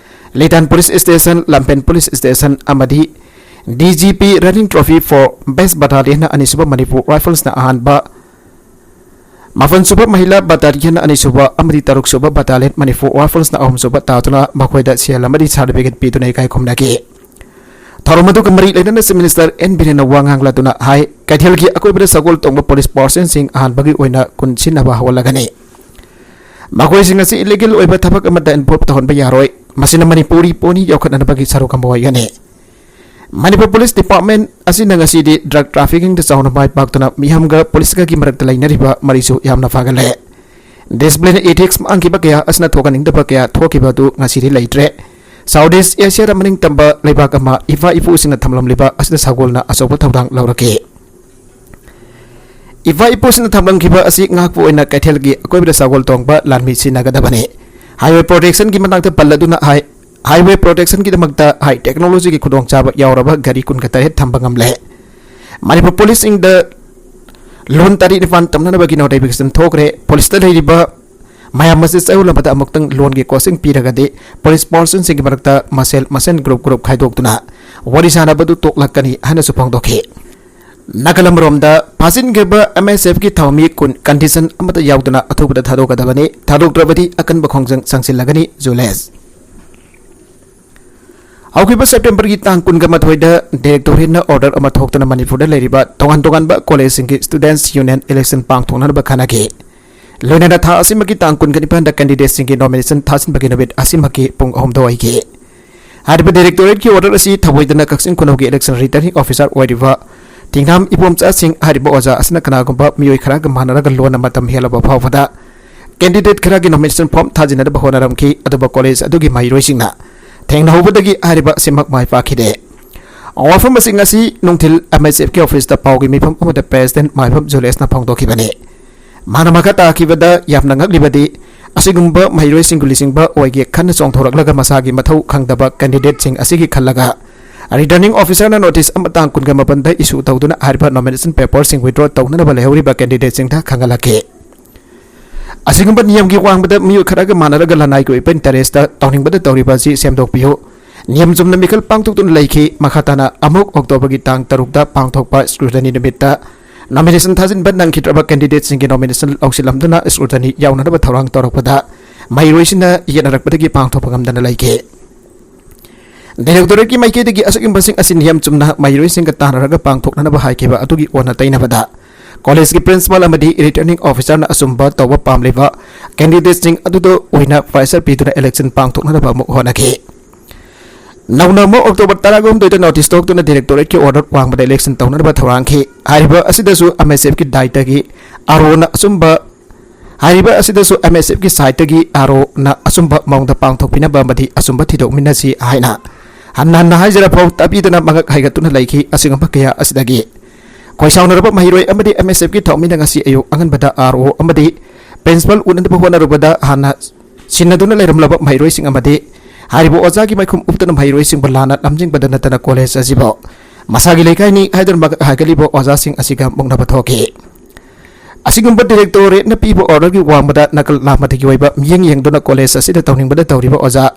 Litan police station, Lamphel police station ꯑꯃꯗꯤ D G P running trophy for best battalion ꯑꯅꯤꯁꯨꯕ ꯃꯅꯤꯄꯨꯔ ꯔꯥꯏꯐꯜꯁꯅ ꯑꯍꯥꯟꯕ ꯃꯥꯄꯟ ꯁꯨꯕ ꯃꯍꯤꯂꯥ ꯕꯇꯥꯂꯤꯌꯟ ꯑꯅꯤꯁꯨꯕ ꯑꯃꯗꯤ ꯇꯔꯨꯛ ꯁꯨꯕ ꯕꯇꯥꯂꯤꯌꯟ ꯃꯅꯤꯄꯨꯔ ꯔꯥꯏꯐꯜꯁꯅ ꯑꯍꯨꯝ ꯁꯨꯕ ꯇꯥꯗꯨꯅ ꯃꯈꯣꯏꯗ ꯁꯦꯜ ꯑꯃꯗꯤ ꯁꯥꯔꯇꯤꯐꯤꯀꯦꯠ ꯄꯤꯗꯨꯅ ꯏꯀꯥꯏ ꯈꯨꯝꯅꯈꯤ꯫ ꯊꯧꯔꯝ ꯑꯗꯨꯒ ꯃꯔꯤ ꯂꯩꯅꯅ ꯆꯤꯐ ꯃꯤꯅꯤꯁꯇꯔ ꯑꯦꯟ ꯕꯤꯔꯦꯟꯅ ꯋꯥ ꯉꯥꯡꯂꯗꯨꯅ ꯍꯥꯏ, ꯀꯩꯊꯦꯜꯒꯤ ꯑꯀꯣꯏꯕꯗ ꯁꯒꯣꯜ ꯇꯣꯡꯕ ꯄꯨꯂꯤꯁ ꯄꯥꯔꯁꯟꯁꯤꯡ ꯑꯍꯥꯟꯕꯒꯤ ꯑꯣꯏꯅ ꯀꯨꯟ ꯁꯤꯟꯅꯕ ꯍꯧꯍꯜꯂꯒꯅꯤ꯫ ꯃꯈꯣꯏꯁꯤꯡ ꯑꯁꯤ ꯏꯂꯤꯒꯦꯜ ꯑꯣꯏꯕ ꯊꯕꯛ ꯑꯃꯠꯇ ꯏꯟꯚꯣꯜꯕ ꯇꯧꯍꯟꯕ ꯌꯥꯔꯣꯏ꯫ ꯃꯁꯤꯅ ꯃꯅꯤꯄꯨꯔꯤ ꯄꯣꯅꯤ ꯌꯣꯛꯈꯠꯅꯅꯕꯒꯤ ꯁꯔꯨꯛ ꯑꯃ ꯑꯣꯏꯒꯅꯤ꯫ ꯃꯅꯤꯄꯨꯔ ꯄꯨꯂꯤꯁ ꯗꯤꯄꯥꯔꯠꯃꯦꯟ ꯑꯁꯤꯅ ꯉꯁꯤꯗꯤ ꯗ꯭ꯔꯒ ꯇ꯭ꯔꯥꯐꯤꯀꯤꯡꯗ ꯆꯥꯎꯅ ꯃꯥꯏ ꯄꯥꯛꯇꯨꯅ ꯃꯤꯌꯥꯝꯒ ꯄꯨꯂꯤꯁꯀꯒꯤ ꯃꯔꯛꯇ ꯂꯩꯅꯔꯤꯕ ꯃꯔꯤꯁꯨ ꯌꯥꯝꯅ ꯐꯒꯠꯂꯦ꯫ ꯗꯤꯁꯤꯄ꯭ꯂꯤꯟ ꯏꯊꯤꯛꯁ ꯃꯥꯡꯈꯤꯕ ꯀꯌꯥ ꯑꯁꯤꯅ ꯊꯣꯛꯍꯟꯅꯤꯡꯗꯕ ꯀꯌꯥ ꯊꯣꯛꯈꯤꯕ ꯑꯗꯨ ꯉꯁꯤꯗꯤ ꯂꯩꯇ꯭ꯔꯦ꯫ ꯁꯥꯎꯠ ꯏꯁ ꯑꯦꯁꯤꯌꯥꯗ ꯃꯅꯤꯡ ꯇꯝꯕ ꯂꯩꯕꯥꯛ ꯑꯃ ꯏꯄꯥ ꯏꯄꯨꯁꯤꯡꯅ ꯊꯝꯂꯝꯂꯤꯕ ꯑꯁꯤꯗ ꯁꯒꯣꯜꯅ ꯑꯆꯧꯕ ꯊꯧꯗꯥꯡ ꯂꯧꯔꯛꯈꯤ꯫ ꯏꯄꯥ ꯏꯄꯨꯁꯤꯡꯅ ꯊꯝꯂꯝꯈꯤꯕ ꯑꯁꯤ ꯉꯥꯛꯄ ꯑꯣꯏꯅ ꯀꯩꯊꯦꯜꯒꯤ ꯑꯀꯣꯏꯕꯗ ꯁꯒꯣꯜ ꯇꯣꯡꯕ ꯂꯥꯟꯃꯤ ꯁꯤꯖꯤꯟꯅꯒꯗꯕꯅꯤ꯫ ꯍꯥꯏꯋꯦ ꯄ꯭ꯔꯣꯇꯦꯛꯁꯟꯒꯤ ꯃꯇꯥꯡꯗ ꯄꯜꯂꯗꯨꯅ ꯍꯥꯏ, ꯍꯥꯏꯋꯦ ꯄ꯭ꯔꯣꯇꯦꯛꯁꯟꯒꯤꯗꯃꯛꯇ ꯍꯥꯏ ꯇꯦꯛꯅꯣꯂꯣꯖꯤꯒꯤ ꯈꯨꯗꯣꯡꯆꯥꯕ ꯌꯥꯎꯔꯕ ꯒꯥꯔꯤ ꯀꯨꯟꯒ ꯇꯔꯦꯠ ꯊꯝꯕ ꯉꯝꯂꯦ꯫ ꯃꯅꯤꯄꯨꯔ ꯄꯨꯂꯤꯁꯁꯤꯡꯗ ꯂꯣꯟ ꯇꯔꯦꯠ ꯅꯤꯄꯥꯟ ꯇꯝꯅꯅꯕꯒꯤ ꯅꯣꯇꯤꯐꯤꯀꯦꯁꯟ ꯊꯣꯛꯈ꯭ꯔꯦ꯫ ꯄꯨꯂꯤꯁꯇ ꯂꯩꯔꯤꯕ ꯃꯌꯥꯝ ꯑꯁꯤ ꯆꯌꯣꯜ ꯑꯃꯗ ꯑꯃꯨꯛꯇꯪ ꯂꯣꯟꯒꯤ ꯀꯣꯆꯤꯡ ꯄꯤꯔꯒꯗꯤ ꯄꯨꯂꯤꯁ ꯄꯥꯔꯁꯟꯁꯤꯡꯒꯤ ꯃꯔꯛꯇ ꯃꯁꯦꯜ ꯃꯁꯦꯜ ꯒ꯭ꯔꯨꯞ ꯒ꯭ꯔꯨꯞ ꯈꯥꯏꯗꯣꯛꯇꯨꯅ ꯋꯥꯔꯤ ꯁꯥꯅꯕꯗꯨ ꯇꯣꯛꯂꯛꯀꯅꯤ ꯍꯥꯏꯅꯁꯨ ꯐꯣꯡꯗꯣꯛꯈꯤ꯫ ꯅꯥꯀꯜ ꯑꯃꯔꯣꯝꯗ, ꯐꯥꯖꯤꯟꯈ꯭ꯔꯕ ꯑꯦꯝ ꯑꯦꯁ ꯑꯦꯐꯀꯤ ꯊꯧꯃꯤ ꯀꯨꯟ ꯀꯟꯗꯤꯁꯟ ꯑꯃꯠꯇ ꯌꯥꯎꯗꯅ ꯑꯊꯨꯕꯗ ꯊꯥꯗꯣꯛꯀꯗꯕꯅꯤ, ꯊꯥꯗꯣꯛꯇ꯭ꯔꯕꯗꯤ ꯑꯀꯟꯕ ꯈꯣꯡꯖꯪ ꯆꯪꯁꯤꯜꯂꯒꯅꯤ꯫ ꯖꯨꯂꯦꯁ꯫ ꯍꯧꯈꯤꯕ ꯁꯦꯞꯇꯦꯝꯕꯔꯒꯤ ꯇꯥꯡ ꯀꯨꯟꯒ ꯃꯥꯊꯣꯏꯗ ꯗꯥꯏꯔꯦꯛꯇꯣꯔꯦꯠꯅ ꯑꯣꯔꯗꯔ ꯑꯃ ꯊꯣꯛꯇꯨꯅ ꯃꯅꯤꯄꯨꯔꯗ ꯂꯩꯔꯤꯕ ꯇꯣꯉꯥꯟ ꯇꯣꯉꯥꯟꯕ ꯀꯣꯂꯦꯖꯁꯤꯡꯒꯤ ꯁ꯭ꯇꯨꯗꯦꯟꯠꯁ ꯌꯨꯅꯤꯌꯟ ꯏꯂꯦꯛꯁꯟ ꯄꯥꯡꯊꯣꯛꯅꯅꯕ ꯈꯟꯅꯈꯤ꯫ ꯂꯣꯏꯅꯅ ꯊꯥ ꯑꯁꯤꯃꯛꯀꯤ ꯇꯥꯡ ꯀꯨꯟꯒ ꯅꯤꯄꯥꯟꯗ ꯀꯦꯟꯗꯤꯗꯦꯠꯁꯤꯡꯒꯤ ꯅꯣꯃꯤꯅꯦꯁꯟ ꯊꯥꯖꯤꯟꯕꯒꯤ ꯅꯨꯃꯤꯠ ꯑꯁꯤꯃꯛꯀꯤ ꯄꯨꯡ ꯑꯍꯨꯝꯗ ꯑꯣꯏꯈꯤ꯫ ꯍꯥꯏꯔꯤꯕ ꯗꯥꯏꯔꯦꯛꯇꯣꯔꯦꯠꯀꯤ ꯑꯣꯔꯗꯔ ꯑꯁꯤ ꯊꯧꯑꯣꯏꯗꯅ ꯀꯛꯆꯤꯡ ꯈꯨꯅꯧꯒꯤ ꯏꯂꯦꯛꯁꯟ ꯔꯤꯇꯔꯅꯤꯡ ꯑꯣꯐꯤꯁꯥꯔ ꯑꯣꯏꯔꯤꯕ ꯊꯤꯡꯅꯥꯝ ꯏꯕꯣꯝꯆꯥ ꯁꯤꯡ ꯍꯥꯏꯔꯤꯕ ꯑꯣꯖꯥ ꯑꯁꯤꯅ ꯀꯅꯥꯒꯨꯝꯕ ꯃꯤꯑꯣꯏ ꯈꯔꯒ ꯃꯥꯟꯅꯔꯒ ꯂꯣꯟꯅ ꯃꯇꯝ ꯍꯦꯜꯂꯕ ꯐꯥꯎꯕꯗ ꯀꯦꯟꯗꯤꯗꯦꯠ ꯈꯔꯒꯤ ꯅꯣꯃꯤꯅꯦꯁꯟ ꯐꯣꯔꯝ ꯊꯥꯖꯤꯟꯅꯅꯕ ꯍꯣꯠꯅꯔꯝꯈꯤ꯫ ꯑꯗꯨꯕꯨ ꯀꯣꯂꯦꯖ ꯑꯗꯨꯒꯤ ꯃꯍꯩꯔꯣꯏꯁꯤꯡꯅ ꯊꯦꯡꯅꯍꯧꯕꯗꯒꯤ ꯍꯥꯏꯔꯤꯕ ꯑꯁꯤꯃꯛ ꯃꯥꯏ ꯄꯥꯛꯈꯤꯗꯦ꯫ ꯋꯥꯐꯝ ꯑꯁꯤ ꯉꯁꯤ ꯅꯨꯡꯊꯤꯜ ꯑꯦꯝ ꯑꯦꯁ ꯑꯦꯐꯀꯤ ꯑꯣꯐꯤꯁꯇ ꯄꯥꯎꯒꯤ ꯃꯤꯐꯝ ꯑꯃꯗ ꯄ꯭ꯔꯦꯁꯤꯗꯦꯟꯠ ꯃꯥꯏꯕꯝ ꯖꯨꯂꯦꯁꯅ ꯐꯣꯡꯗꯣꯛꯈꯤꯕꯅꯤ꯫ ꯃꯥꯅ ꯃꯈꯥ ꯇꯥꯈꯤꯕꯗ, ꯌꯥꯝꯅ ꯉꯛꯂꯤꯕꯗꯤ ꯑꯁꯤꯒꯨꯝꯕ ꯃꯍꯩꯔꯣꯏꯁꯤꯡꯒꯤ ꯂꯨꯆꯤꯡꯕ ꯑꯣꯏꯒꯦ ꯈꯟꯅ ꯆꯣꯡꯊꯣꯔꯛꯂꯒ ꯃꯁꯥꯒꯤ ꯃꯊꯧ ꯈꯪꯗꯕ candidateꯁꯤꯡ ꯑꯁꯤꯒꯤ ꯈꯜꯂꯒ returning officerꯅ notice ꯑꯃ ꯇꯥꯡ ꯀꯨꯟꯒ ꯃꯥꯄꯟꯗ issue ꯇꯧꯗꯨꯅ ꯍꯥꯏꯔꯤꯕ nomination paperꯁꯤꯡ withdraw ꯇꯧꯅꯅꯕ ꯂꯩꯍꯧꯔꯤꯕ candidateꯁꯤꯡꯗ ꯈꯪꯍꯜꯂꯛꯈꯤ꯫ ꯑꯁꯤꯒꯨꯝꯕ ꯅꯤꯌꯝꯒꯤ ꯋꯥꯡꯃꯗ ꯃꯤꯑꯣꯏ ꯈꯔꯒ ꯃꯥꯟꯅꯔꯒ ꯂꯅꯥꯏꯒꯤ ꯑꯣꯏꯕ interestꯇ ꯇꯧꯅꯤꯡꯕꯗ ꯇꯧꯔꯤꯕ ꯑꯁꯤ ꯁꯦꯝꯗꯣꯛꯄꯤꯌꯨ꯫ ꯅꯤꯌꯝ ꯆꯨꯝꯅ ꯃꯤꯈꯜ ꯄꯥꯡꯊꯣꯛꯇꯨꯅ ꯂꯩꯈꯤ꯫ ꯃꯈꯥ ꯇꯥꯅ ꯑꯃꯨꯛ Octoberꯒꯤ ꯇꯥꯡ ꯇꯔꯨꯛꯇ ꯄꯥꯡꯊꯣꯛꯄ scrutiny ꯅꯨꯃꯤꯠꯇ nomination ꯊꯥꯖꯤꯟꯕ ꯅꯪꯈꯤꯗ꯭ꯔꯕ candidateꯁꯤꯡꯒꯤ nomination ꯂꯧꯁꯤꯜꯂꯝꯗꯨꯅ scrutiny ꯌꯥꯎꯅꯅꯕ ꯊꯧꯔꯥꯡ ꯇꯧꯔꯛꯄꯗ ꯃꯍꯩꯔꯣꯏꯁꯤꯡꯅ ꯌꯦꯠꯅꯔꯛꯄꯗꯒꯤ ꯄꯥꯡꯊꯣꯛꯄ ꯉꯝꯗꯅ ꯂꯩꯈꯤ꯫ Directorateꯀꯤ ꯃꯥꯏꯀꯩꯗꯒꯤ ꯑꯁꯤꯒꯨꯝꯕꯁꯤꯡ ꯑꯁꯤ ꯅꯤꯌꯝ ꯆꯨꯝꯅ ꯃꯍꯩꯔꯣꯏꯁꯤꯡꯒ ꯇꯥꯟꯅꯔꯒ ꯄꯥꯡꯊꯣꯛꯅꯅꯕ ꯍꯥꯏꯈꯤꯕ ꯑꯗꯨꯒꯤ ꯑꯣꯟꯅ ꯇꯩꯅꯕꯗ, collegeꯀꯤ principal ꯑꯃꯗꯤ returning officerꯅ ꯑꯆꯨꯝꯕ ꯇꯧꯕ ꯄꯥꯝꯂꯤꯕ candidateꯁꯤꯡ ꯑꯗꯨꯗ ꯑꯣꯏꯅ pressure ꯄꯤꯗꯨꯅ election ꯄꯥꯡꯊꯣꯛꯅꯅꯕ ꯑꯃꯨꯛ ꯍꯣꯠꯅꯈꯤ꯫ ꯅꯧꯅ ꯑꯃꯨꯛ October ꯇꯔꯥꯒ ꯍꯨꯝꯗꯣꯏꯗ notice ꯊꯣꯛꯇꯨꯅ directorateꯀꯤ order ꯋꯥꯡꯃꯗ election ꯇꯧꯅꯅꯕ ꯊꯧꯔꯥꯡꯈꯤ꯫ ꯍꯥꯏꯔꯤꯕ ꯑꯁꯤꯗꯁꯨ MSFꯀꯤ ꯗꯥꯏꯇꯒꯤ ROꯅ ꯑꯆꯨꯝꯕ ꯍꯥꯏꯔꯤꯕ ꯑꯁꯤꯗꯁꯨ MSFꯀꯤ sideꯇꯒꯤ ROꯅ ꯑꯆꯨꯝꯕ ꯃꯑꯣꯡꯗ ꯄꯥꯡꯊꯣꯛꯄꯤꯅꯕ ꯑꯃꯗꯤ ꯑꯆꯨꯝꯕ ꯊꯤꯗꯣꯛꯃꯤꯟꯅꯁꯤ ꯍꯥꯏꯅ ꯍꯟꯅ ꯍꯟꯅ ꯍꯥꯏꯖꯔꯐꯥꯎ ꯇꯥꯕꯤꯗꯅ ꯃꯉꯛ ꯍꯥꯏꯒꯠꯇꯨꯅ ꯂꯩꯈꯤ꯫ ꯑꯁꯤꯒꯨꯝꯕ ꯀꯌꯥ ꯑꯁꯤꯗꯒꯤ ꯈꯣꯏꯁꯥꯎꯅꯔꯕ ꯃꯍꯩꯔꯣꯏ ꯑꯃꯗꯤ MSFꯀꯤ ꯊꯧꯃꯤꯅ ꯉꯁꯤ ꯑꯌꯨꯛ ꯑꯉꯟꯕꯗ RO ꯑꯃꯗꯤ principal ꯎꯅꯅꯕ ꯍꯣꯠꯅꯔꯨꯕꯗ ꯍꯥꯟꯅ ꯁꯤꯟꯅꯗꯨꯅ ꯂꯩꯔꯝꯂꯕ ꯃꯍꯩꯔꯣꯏꯁꯤꯡ ꯑꯃꯗꯤ ꯍꯥꯏꯔꯤꯕ ꯑꯣꯖꯥꯒꯤ ꯃꯥꯏꯈꯨꯝ ꯎꯞꯇꯨꯅ ꯃꯍꯩꯔꯣꯏꯁꯤꯡꯕꯨ ꯂꯥꯟꯅ ꯂꯝꯖꯤꯡꯕꯗ ꯅꯠꯇꯅ college ꯑꯁꯤꯕꯨ ꯃꯁꯥꯒꯤ ꯂꯩꯀꯥꯏꯅꯤ ꯍꯥꯏꯗꯨꯅ ꯃꯉꯛ ꯍꯥꯏꯒꯠꯂꯤꯕ ꯑꯣꯖꯥꯁꯤꯡ ꯑꯁꯤꯒ ꯃꯨꯛꯅꯕ ꯊꯣꯛꯈꯤ꯫ ꯑꯁꯤꯒꯨꯝꯕ directorateꯅ ꯄꯤꯕ orderꯒꯤ ꯋꯥꯡꯃꯗ ꯅꯥꯀꯜ ꯂꯥꯃꯗꯒꯤ ꯑꯣꯏꯕ ꯃꯤꯠꯌꯦꯡ ꯌꯦꯡꯗꯨꯅ college ꯑꯁꯤꯗ ꯇꯧꯅꯤꯡꯕꯗ ꯇꯧꯔꯤꯕ ꯑꯣꯖꯥ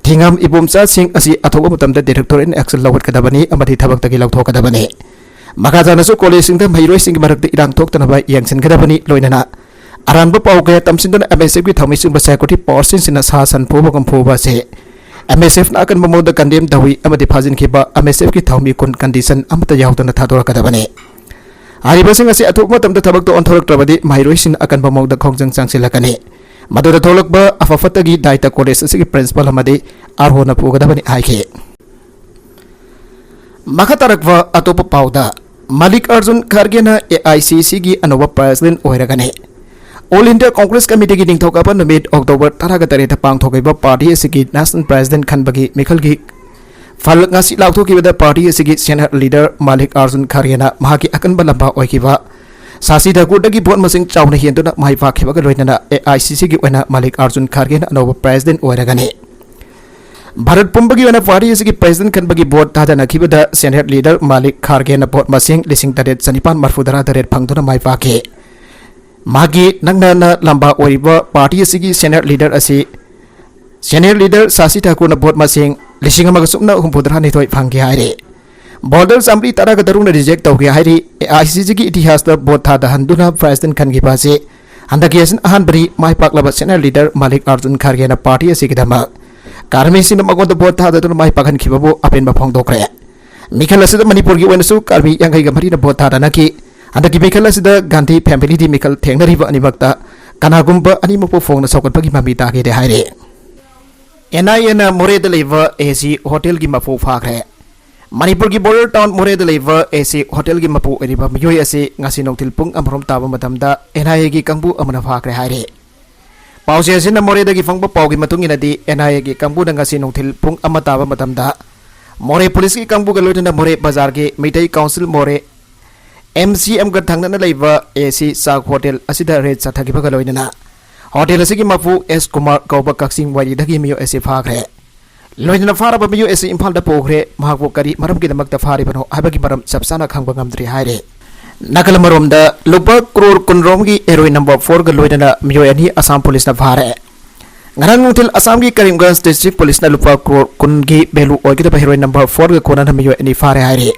ꯊꯤꯉꯥꯝ ꯏꯕꯣꯝꯆꯥꯁꯤꯡ ꯑꯁꯤ ꯑꯊꯨꯕ ꯃꯇꯝꯗ directorateꯅ action ꯂꯧꯈꯠꯀꯗꯕꯅꯤ ꯑꯃꯗꯤ ꯊꯕꯛꯇꯒꯤ ꯂꯧꯊꯣꯛꯀꯗꯕꯅꯤ꯫ ꯃꯈꯥ ꯇꯥꯅꯁꯨ collegeꯁꯤꯡꯗ ꯃꯍꯩꯔꯣꯏꯁꯤꯡꯒꯤ ꯃꯔꯛꯇ ꯏꯔꯥꯡ ꯊꯣꯛꯇꯅꯕ ꯌꯦꯡꯁꯤꯟꯒꯗꯕꯅꯤ꯫ ꯂꯣꯏꯅꯅ ꯑꯔꯥꯟꯕ ꯄꯥꯎ ꯀꯌꯥ ꯇꯝꯁꯤꯟꯗꯨꯅ MSFꯀꯤ ꯊꯧꯃꯤꯁꯤꯡꯕꯨ security powerꯁꯤꯡꯁꯤꯅ ꯁꯥ ꯁꯟ ꯐꯨꯕꯒꯨꯝ ꯐꯨꯕ ꯑꯁꯤ MSFꯅ ꯑꯀꯟꯕ ꯃꯑꯣꯡꯗ condemn ꯇꯧꯏ ꯑꯃꯗꯤ ꯐꯥꯖꯤꯟꯈꯤꯕ MSFꯀꯤ ꯊꯧꯃꯤ ꯀꯨꯟ condition ꯑꯃꯠꯇ ꯌꯥꯎꯗꯅ ꯊꯥꯗꯣꯔꯛꯀꯗꯕꯅꯤ꯫ ꯍꯥꯏꯔꯤꯕꯁꯤꯡ ꯑꯁꯤ ꯑꯊꯨꯕ ꯃꯇꯝꯗ ꯊꯕꯛꯇ ꯑꯣꯟꯊꯣꯔꯛꯇ꯭ꯔꯕꯗꯤ ꯃꯍꯩꯔꯣꯏꯁꯤꯡꯅ ꯑꯀꯟꯕ ꯃꯑꯣꯡꯗ ꯈꯣꯡꯖꯪ ꯆꯪꯁꯤꯜꯂꯛꯀꯅꯤ꯫ ꯃꯗꯨꯗ ꯊꯣꯛꯂꯛꯄ ꯑꯐ ꯐꯠꯇꯒꯤ ꯗꯥꯏꯇ college ꯑꯁꯤꯒꯤ principal ꯑꯃꯗꯤ ROꯅ ꯄꯨꯒꯗꯕꯅꯤ ꯍꯥꯏꯈꯤ꯫ ꯃꯈꯥ ꯇꯥꯔꯛꯄ ꯑꯇꯣꯞꯄ ꯄꯥꯎꯗ, ꯃꯜꯂꯤꯀꯥꯔꯖꯨꯟ ꯈꯥꯔꯒꯦꯅ AICCꯒꯤ ꯑꯅꯧꯕ president ꯑꯣꯏꯔꯒꯅꯤ꯫ All India Congress Committeeꯒꯤ ꯅꯤꯡꯊꯧꯀꯥꯕ ꯅꯨꯃꯤꯠ October ꯇꯔꯥꯒ ꯇꯔꯦꯠꯇ ꯄꯥꯡꯊꯣꯛꯂꯤꯕ party ꯑꯁꯤꯒꯤ national president ꯈꯟꯕꯒꯤ ꯃꯤꯈꯜꯒꯤ ꯐꯜ ꯉꯁꯤ ꯂꯥꯎꯊꯣꯛꯈꯤꯕꯗ party ꯑꯁꯤꯒꯤ senior leader ꯃꯜꯂꯤꯀꯥꯔꯖꯨꯟ ꯈꯥꯔꯒꯦꯅ ꯃꯍꯥꯛꯀꯤ ꯑꯀꯟꯕ ꯂꯝꯕꯥ ꯑꯣꯏꯈꯤꯕ ꯁꯥꯁꯤ ꯊꯥꯀꯨꯔꯗꯒꯤ ꯚꯣꯠ ꯃꯁꯤꯡ ꯆꯥꯎꯅ ꯍꯦꯟꯗꯨꯅ ꯃꯥꯏ ꯄꯥꯛꯈꯤꯕꯒ ꯂꯣꯏꯅꯅ ꯑꯦ ꯑꯥꯏ ꯁꯤ ꯁꯤꯒꯤ ꯑꯣꯏꯅ ꯃꯥꯂꯤꯛ ꯑꯥꯔꯖꯨꯟ ꯈꯥꯔꯒꯦꯅ ꯑꯅꯧꯕ ꯄ꯭ꯔꯦꯁꯤꯗꯦꯟꯠ ꯑꯣꯏꯔꯒꯅꯤ꯫ ꯚꯥꯔꯠ ꯄꯨꯝꯕꯒꯤ ꯑꯣꯏꯅ ꯄꯥꯔꯇꯤ ꯑꯁꯤꯒꯤ ꯄ꯭ꯔꯦꯁꯤꯗꯦꯟꯠ ꯈꯟꯕꯒꯤ ꯚꯣꯠ ꯊꯥꯗꯅꯈꯤꯕꯗ ꯁꯦꯅꯦꯠ ꯂꯤꯗꯔ ꯃꯥꯂꯤꯛ ꯈꯥꯔꯒꯦꯅ ꯚꯣꯠ ꯃꯁꯤꯡ ꯂꯤꯁꯤꯡ ꯇꯔꯦꯠ ꯆꯅꯤꯄꯥꯟ ꯃꯔꯐꯨ ꯇꯔꯥ ꯇꯔꯦꯠ ꯐꯪꯗꯨꯅ ꯃꯥꯏ ꯄꯥꯛꯈꯤ꯫ ꯃꯍꯥꯛꯀꯤ ꯅꯛꯅꯅ ꯂꯝꯕꯥ ꯑꯣꯏꯔꯤꯕ ꯄꯥꯔꯇꯤ ꯑꯁꯤꯒꯤ ꯁꯦꯅꯦꯠ ꯂꯤꯗꯔ ꯑꯁꯤ ꯁꯦꯅꯦꯠ ꯂꯤꯗꯔ ꯁꯥꯁꯤ ꯊꯥꯀꯨꯔꯅ ꯚꯣꯠ ꯃꯁꯤꯡ ꯂꯤꯁꯤꯡ ꯑꯃꯒ ꯁꯨꯞꯅ ꯍꯨꯝꯐꯨꯇꯔꯥ ꯅꯤꯊꯣꯏ ꯐꯪꯈꯤ ꯍꯥꯏꯔꯤ꯫ ꯚꯣꯇꯔ ꯆꯥꯃꯔꯤ ꯇꯔꯥꯒ ꯇꯔꯨꯛꯅ ꯔꯤꯖꯦꯛ ꯇꯧꯈꯤ ꯍꯥꯏꯔꯤ꯫ ꯑꯦ ꯑꯥꯏ ꯁꯤ ꯁꯤꯒꯤ ꯏꯇꯤꯍꯥꯁꯇ ꯚꯣꯠ ꯊꯥꯗꯍꯟꯗꯨꯅ ꯄ꯭ꯔꯦꯁꯤꯗꯦꯟꯠ ꯈꯟꯈꯤꯕ ꯑꯁꯤ ꯍꯟꯗꯛꯀꯤ ꯑꯁꯤꯅ ꯑꯍꯥꯟꯕꯅꯤ꯫ ꯃꯥꯏ ꯄꯥꯛꯂꯕ ꯁꯦꯅꯦꯠ ꯂꯤꯗꯔ ꯃꯥꯂꯤꯛ ꯑꯥꯔꯖꯨꯟ ꯈꯥꯔꯒꯦꯅ ꯄꯥꯔꯇꯤ ꯑꯁꯤꯒꯤꯗꯃꯛ ꯀꯥꯔꯃꯤꯁꯤꯡꯅ ꯃꯉꯣꯟꯗ ꯚꯣꯠ ꯊꯥꯗꯗꯨꯅ ꯃꯥꯏ ꯄꯥꯛꯍꯟꯈꯤꯕꯕꯨ ꯑꯄꯦꯟꯕ ꯐꯣꯡꯗꯣꯛꯈ꯭ꯔꯦ꯫ ꯃꯤꯈꯜ ꯑꯁꯤꯗ ꯃꯅꯤꯄꯨꯔꯒꯤ ꯑꯣꯏꯅꯁꯨ ꯀꯥꯔꯃꯤ ꯌꯥꯡꯈꯩꯒ ꯃꯔꯤꯅ ꯚꯣꯠ ꯊꯥꯗꯅꯈꯤ꯫ ꯍꯟꯗꯛꯀꯤ ꯃꯤꯈꯜ ꯑꯁꯤꯗ ꯒꯥꯟꯙꯤ ꯐꯦꯃꯤꯂꯤꯗꯤ ꯃꯤꯈꯜ ꯊꯦꯡꯅꯔꯤꯕ ꯑꯅꯤꯃꯛꯇ ꯀꯅꯥꯒꯨꯝꯕ ꯑꯅꯤꯃꯛꯄꯨ ꯐꯣꯡꯅ ꯁꯧꯒꯠꯄꯒꯤ ꯃꯃꯤ ꯇꯥꯈꯤꯗꯦ ꯍꯥꯏꯔꯤ꯫ ꯑꯦꯟ ꯑꯥꯏ ꯑꯦꯅ ꯃꯣꯔꯦꯗ ꯂꯩꯕ ꯑꯦ ꯁꯤ ꯍꯣꯇꯦꯜꯒꯤ ꯃꯄꯨ ꯐꯥꯈ꯭ꯔꯦ꯫ ꯃꯅꯤꯄꯨꯔꯒꯤ ꯕꯣꯔꯗꯔ ꯇꯥꯎꯟ ꯃꯣꯔꯦꯗ ꯂꯩꯕ ꯑꯦ ꯁꯤ ꯍꯣꯇꯦꯜꯒꯤ ꯃꯄꯨ ꯑꯣꯏꯔꯤꯕ ꯃꯤꯑꯣꯏ ꯑꯁꯤ ꯉꯁꯤ ꯅꯨꯡꯊꯤꯜ ꯄꯨꯡ ꯑꯃꯔꯣꯝ ꯇꯥꯕ ꯃꯇꯝꯗ ꯑꯦꯟ ꯑꯥꯏ ꯑꯦꯒꯤ ꯀꯥꯡꯕꯨ ꯑꯃꯅ ꯐꯥꯈ꯭ꯔꯦ ꯍꯥꯏꯔꯤ꯫ ꯄꯥꯎꯆꯦꯁꯤꯅ ꯃꯣꯔꯦꯗꯒꯤ ꯐꯪꯕ ꯄꯥꯎꯒꯤ ꯃꯇꯨꯡ ꯏꯟꯅꯗꯤ, ꯑꯦꯟ ꯑꯥꯏ ꯑꯦꯒꯤ ꯀꯥꯡꯕꯨꯅ ꯉꯁꯤ ꯅꯨꯡꯊꯤꯜ ꯄꯨꯡ ꯑꯃ ꯇꯥꯕ ꯃꯇꯝꯗ ꯃꯣꯔꯦ ꯄꯨꯂꯤꯁꯀꯤ ꯀꯥꯡꯕꯨꯒ ꯂꯣꯏꯅꯅ ꯃꯣꯔꯦ ꯕꯖꯥꯔꯒꯤ ꯃꯩꯇꯩ ꯀꯥꯎꯟꯁꯤꯜ ꯃꯣꯔꯦ ꯑꯦꯝ ꯁꯤ ꯑꯦꯝꯒ ꯊꯪꯅꯅ ꯂꯩꯕ ꯑꯦ ꯁꯤ ꯆꯥꯛ ꯍꯣꯇꯦꯜ ꯑꯁꯤꯗ ꯔꯦꯗ ꯆꯠꯊꯈꯤꯕꯒ ꯂꯣꯏꯅꯅ ꯍꯣꯇꯦꯜ ꯑꯁꯤꯒꯤ ꯃꯄꯨ ꯑꯦꯁ ꯀꯨꯃꯥꯔ ꯀꯧꯕ ꯀꯛꯆꯤꯡ ꯋꯥꯏꯔꯤꯗꯒꯤ ꯃꯤꯑꯣꯏ ꯑꯁꯤ ꯐꯥꯈ꯭ꯔꯦ꯫ ꯂꯣꯏꯅꯅ ꯐꯥꯔꯕ ꯃꯤꯑꯣꯏ ꯑꯁꯤ ꯏꯝꯐꯥꯜꯗ ꯄꯨꯈ꯭ꯔꯦ꯫ ꯃꯍꯥꯛꯄꯨ ꯀꯔꯤ ꯃꯔꯝꯒꯤꯗꯃꯛꯇ ꯐꯥꯔꯤꯕꯅꯣ ꯍꯥꯏꯕꯒꯤ ꯃꯔꯝ ꯆꯞ ꯆꯥꯅ ꯈꯪꯕ ꯉꯝꯗ꯭ꯔꯤ ꯍꯥꯏꯔꯤ꯫ ꯅꯥꯀꯜ ꯑꯃꯔꯣꯝꯗ, ꯂꯨꯄꯥ ꯀ꯭ꯔꯣꯔ ꯀꯨꯟꯔꯣꯝꯒꯤ ꯍꯦꯔꯣꯏꯟ ꯅꯝꯕꯔ ꯐꯣꯔꯒ ꯂꯣꯏꯅꯅ ꯃꯤꯑꯣꯏ ꯑꯅꯤ ꯑꯁꯥꯝ ꯄꯨꯂꯤꯁꯅ ꯐꯥꯔꯦ꯫ ꯉꯔꯥꯡ ꯅꯨꯡꯊꯤꯜ ꯑꯁꯥꯝꯒꯤ ꯀꯔꯤꯝꯒꯟꯖ ꯗꯤꯁꯇ꯭ꯔꯤꯛ ꯄꯨꯂꯤꯁꯅ ꯂꯨꯄꯥ ꯀ꯭ꯔꯣꯔ ꯀꯨꯟꯒꯤ ꯚꯦꯂꯨ ꯑꯣꯏꯒꯗꯕ ꯍꯦꯔꯣꯏꯟ ꯅꯝꯕꯔ ꯐꯣꯔꯒ ꯀꯣꯟꯅꯅ ꯃꯤꯑꯣꯏ ꯑꯅꯤ ꯐꯥꯔꯦ ꯍꯥꯏꯔꯤ꯫